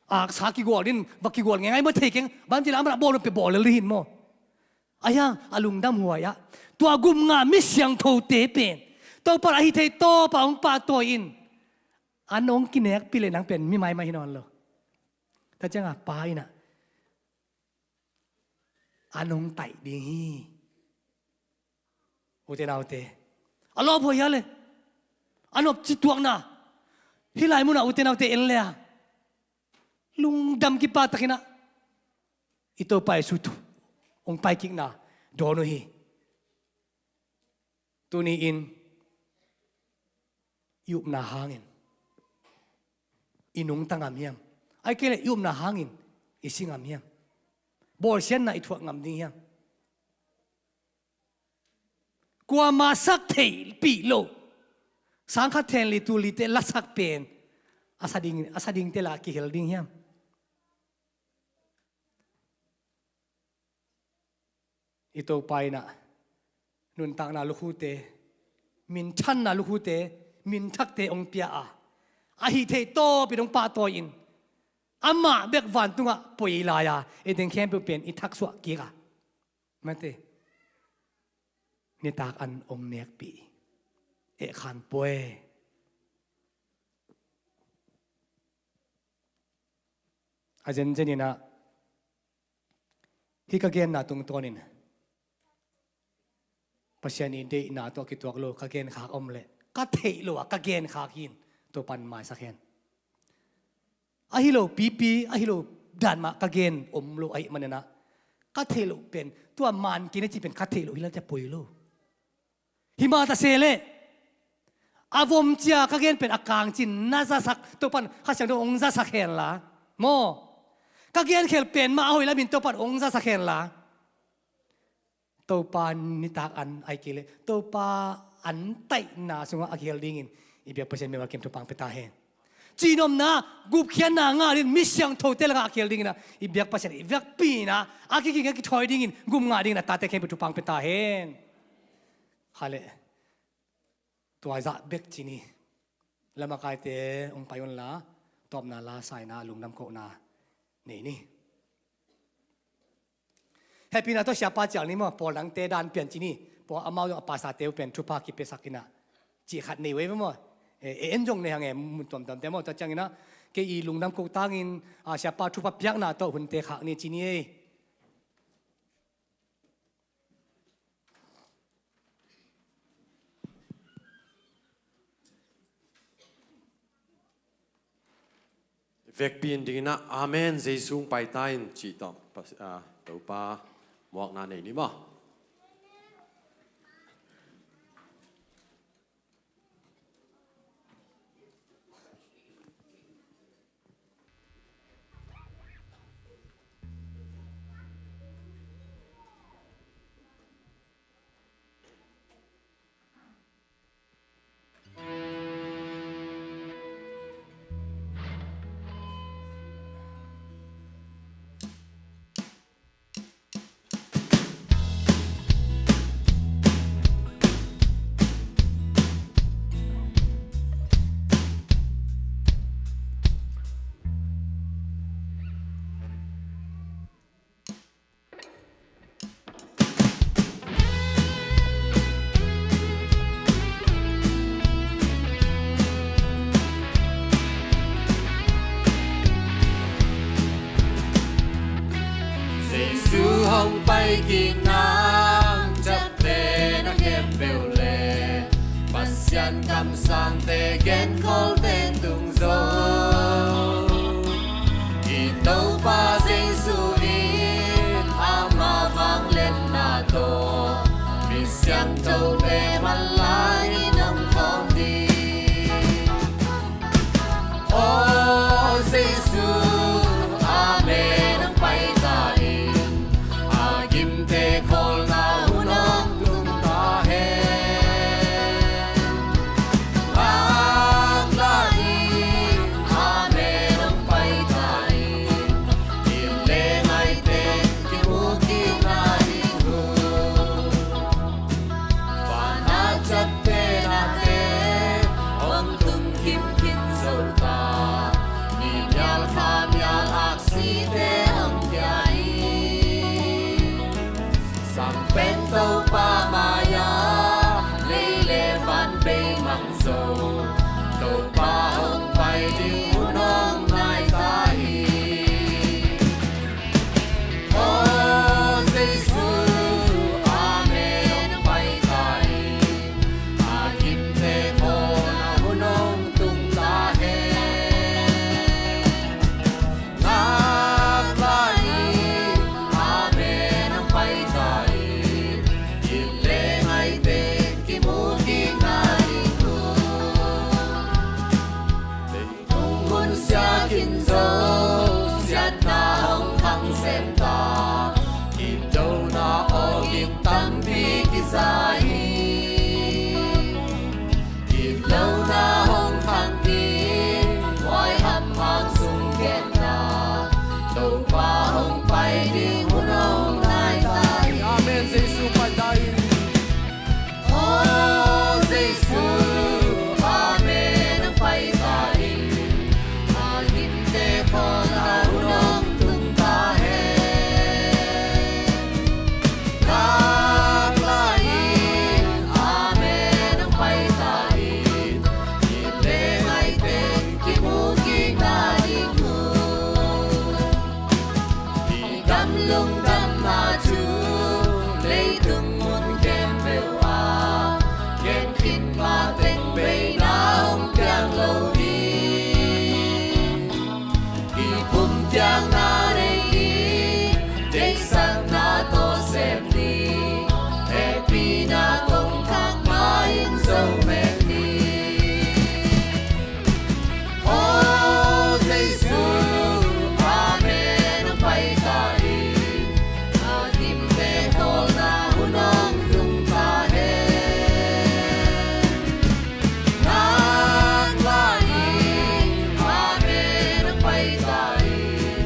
aksa kigual din, va kigual ngeingai maw, thei keng. Bang ci leh amah bawl pe bawl lel ding hi maw. Ahi hang a lungdam huai ah, tua gum ngah mi siangthote pen Topa in a hih theih tawpah hong pahtawi in, an hong kinekpih leh nang pen mi maimai hi nawn lo. Tua ciangah Pa in ah an hong taih ding hi. Ute naute, a lawphuai hia leh, a nopci tuakna, hih lai munah ute naute en le a, lungdam kipahtakin ah i Topa Jesu thu hong paikikna dawn uh hi. Tuni-in i upna hangin i nungta ngam hiam? Ahih kei leh i upna hangin i si ngam hiam? Bawlsiatna i thuak ngam ding hiam? Kuama sak theihpih loh, sang khat then li tul lite lasak pen a sa ding, a sa dingte la kihel ding hiam? I Topa in ah nuntakna lukhute, minthanna lukhute, minthakte hong pia a, a hih theih tawpin hong pahtawi in, amah bek vantungah poi lai a, i ding khempeuh pen i thaksuah kik a, mate, nitak an hong nekpih. Ehkhan pua e. A zenzen in ah, hih ka genna tungtawnin Pasian i deihna tawh kituak lo ka genkhak om leh, ka theih loh a ka genkhak hi in, Topan maisak hen. Ahi lo pipi, ahi lo dan mah ka gen om lo ahih manin ah, ka theih loh pen, tua man kei na cih pen ka theih loh hi la, cia poi lo. Hi mah ta se leh, a vom cia ka gen pen a kang cin na zasak, Topan Kha Siangtho hong zasak hen la. Maw, ka gen khel pen mah a hoih lamin Topan hong zasak hen la. Topa nitak an ahih kei leh, Topa an taihna sungah a kihel dingin i biak Pasian mimal kim thupha pia ta hen. Cihnopna, gupkhiatna ngah dingin mi siangthote lakah a kihel dingin ah, i biak Pasian i vekpi in ah, a kiging a kithawi dingin, gum ngah dingin a tate khempeuh thupha pia ta hen. Kha leh, tua zah bek ci ni. Lamakaite hong pai unla, tawpna la sa in ah lungdam kohna nei ni. Hehpihna tawh siapa cial ni maw, pawl dangte dan pian ci ni. Pawl amau zong a pastorte uh pen thupha kipiasak in ah, cih khat nei uh ei ve maw. E, e, en zong nei hang e, mun tuamtuamte maw. Tua ciangin ah, kei i lungdam koh tangin, a, siapa thupha piakna tawh hunte khak ni ci ni ei. Vekpi in dingin ah, Amen, Jesu hong pai ta in, cih tawh, Pas-, ah, Topa muakna nei ni maw. Kik nang ciaptehna khempeuh le Pasian kamsangte genkholte tung zo. I Topa Jesu in ama vangliatna tawh mi siangthote manlangin hong khawm ding. Aw Jesu, amen, hong pai ta in. A gimte khawlna hun hong tung ta hen. Ngaklah in, amen, hong pai ta in. It le ngaite kimu kikna ding hun. Vana ciaptehna te hong tung khin khin zo ta. Ni mial kha mial aksite hong pia hi. Sang pen Topa mai-ah lei le van bei mang zo. Topa hong pai ding hun hong nai ta hi. Aw Jesu, amen, hong pai ta in. A gimte khawlna hun hong tung ta hen. Ngaklah in, amen, hong pai ta in. It le ngaite kimu kikna ding hun. Leitung hun siakin zo, siatna hong khang sem ta. Kidona awging tampi kiza hi. It lona hong khang hi, huai hampang sung genna. Topa hong pai ding hun hong nai ta hi. Amen. Jesu pai ta in. Aw Jesu, amen, hong pai ta in. A gimte khawlna hun hong tung ta hen. Ngaklah in, amen, hong pai ta in. It le ngaite kimu kikna ding hun. I gam lungdamna thu leitung mun khempeuh ah gen khin mateng beina hong piang lo ding. I pumpiakna nei hi, deihsakna tawh sem ni, hehpihna tongkhak ma-in zo mek ni. Aw Jesu, amen, hong pai ta in. A gimte khawlna hun hong tung ta hen. Ngaklah in, amen, hong pai ta in.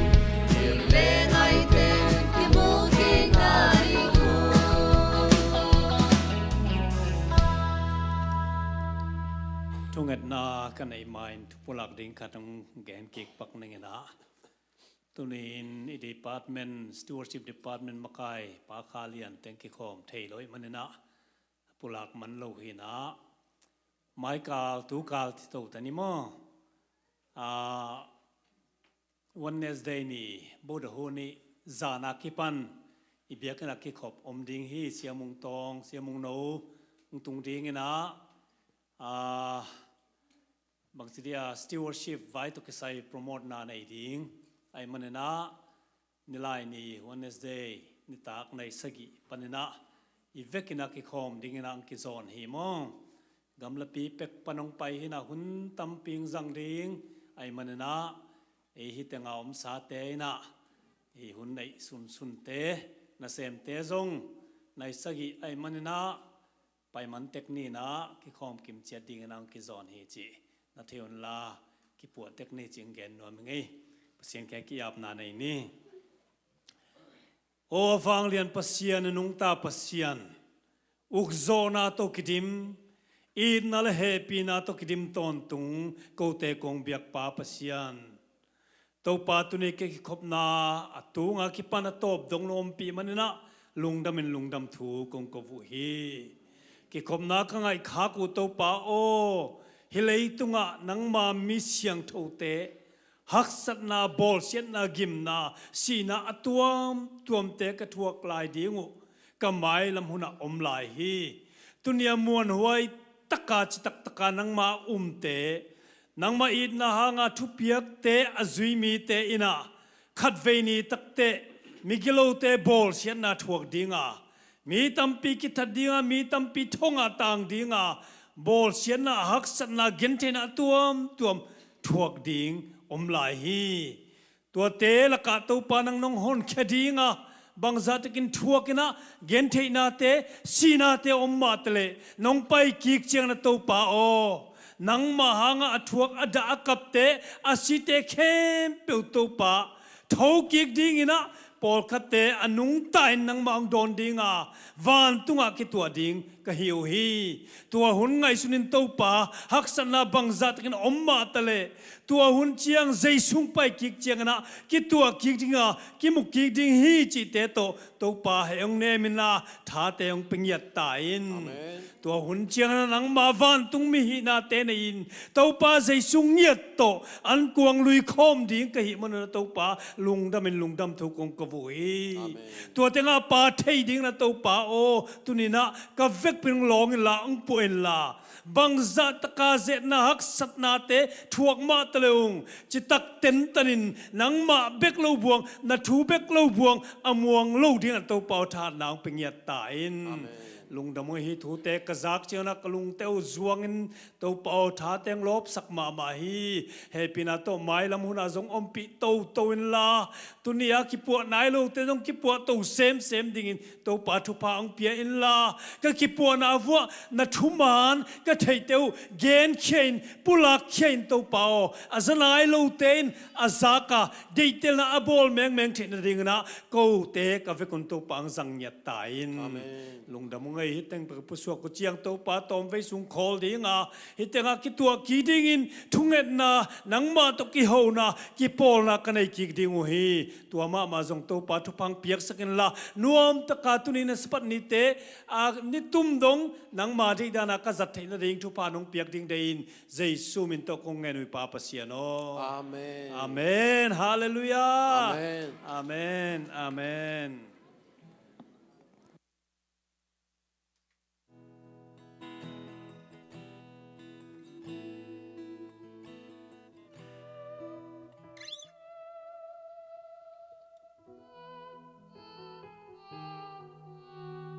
It le ngaite kimu kikna ding hun. Thungetna ka neih ma-in thupulak ding khat hong gen kik pak ning in ah. Tuni-in i department, stewardship department makai Pa Kha Lian teng kikhawm thei lo ahih manin ah pulak man lo hi in ah. Maikal, tukal ci to ta ni maw? Ah, Wednesday ni, Buddha hu ni, zan a kipan i biakinn ah kikhop om ding hi. Siamung Tawng, Siamung No hong tung ding in ah, ah, bangci dia stewardship vai tawh kisai promote na nei ding ahih manin ah, nilai ni Wednesday nitak nai sagih panin ah i vekin ah kikhawm dingin ah hong kizawn hi maw? Gamlapi pek pan hong pai hi in ah hun tampi hong zang ding ahih manin ah, ei hi teng a omsate in ah i hun neih sunsunte, nasemte zong nai sagih ahih manin ah paiman tek ni in ah kikhawm kim ciat dingin ah hong kizawn hi cih na thei un la, kipuah tek ni cih hong gen nuam ing ei. Pasian kiang ki-apna nei ni. Aw vanglian Pasian, a nungta Pasian, ukzawhna tawh kidim, itna le hehpihna tawh kidim tawntung kote kong biakpa Pasian, Topa, tuni ka kikhopna a tunga kipan a tawp dong na ompih manin ah lungdamin lungdam thu kong ko uh hi. Kikhopna ka ngaihkhak uh Topa aw, hih leitungah nangma mi siangthote haksatna, bawlsiatna, gimna, sihna a tuamtuamte ka thuak lai ding uh ka mailam hunah om lai hi. Tuni a muanhuai taka, citak taka nangma umte, nangma itna hanga thupiakte a zui mite innah khatvei ni takteh migilote bawlsiatna thuak dinga, mi tampi kithat dinga, mi tampi thonga tang dinga, bawlsiatna, haksatna, gentheihna a tuamtuam thuak ding om lai hi. Tuate lakah Topa nang nong honkhia dinga, bangzah takin thuak innah gentheihnate, sihnate om mahtaleh nong paikik ciangin ah Topa aw, nangmah hangah a thuak, a dah, a kapte, a site khempeuh Topa thokik dinginah pawlkhatte a nungta in nangmah hong dawn dinga vantungah kituah ding ka hi uh hi. Tua hun ngaihsunin Topa, haksatna bangzah takin om mahtaleh tua hun ciang Jesu hong paikik cianginah kituah kik dinga, kimu kik ding hi cihte tawh Topa hei hong neminla thate hong pia ngiat ta in. Amen. Tua hun ciangin nangma vantung mi hihnate nei-in Topa Jesu ngiat tawh an kuang lui khawm ding ka hih manun Topa lungdamin lungdam thu kong ko uh hi. Amen. Tua tengah Pa thei dingin Topa aw, tuninah ka vekpi-in hong lawng inla, hong puah inla, bangzah taka zetna, haksatnate thuak mahtaleh ung, citak tentanin nangmah bek lo buang, na thu bek lo buang a muang lo dingin Topa aw, thahatna hong pia ngiat ta in. Amen. Lungdam uh hi. Thute ka zak ciangin ah ka lungte uh zuangin Topa aw, thate hong lawpsak mahmah hi. Hehpihna tawh mailam hunah zong ompih toto inla, tuni-a kipuah nai lote zong kipuah to semsem dingin Topa thupha hong pia inla, ka kipuahna vuah na thuman ka theihte uh genkhia in, pulakkhia in Topa aw, a za nai lote in a zaka deihtelna a bawl mengmeng theih nadinginah kote ka vekun Topa hong zang ngiat ta in. Amen. Lungdam uh ngei. Hih teng ka pusuak uh ciang Topa tawmvei sung khawl dinga, hih tengah kituah kik dingin thungetna, nangmah tawh kihona, kipawlna ka nei kik ding uh hi. Tua mahmah zong Topa thupha hong piaksak inla, nuamtaka tuni na sapat nite a nitum dong nangma deih dana ka zat theih nading thupha nong piak ding deihin Jesu min tawh kong ngen uh hi Pa Pasian aw. Amen. Amen. Halleluiah. Amen. Amen. Amen.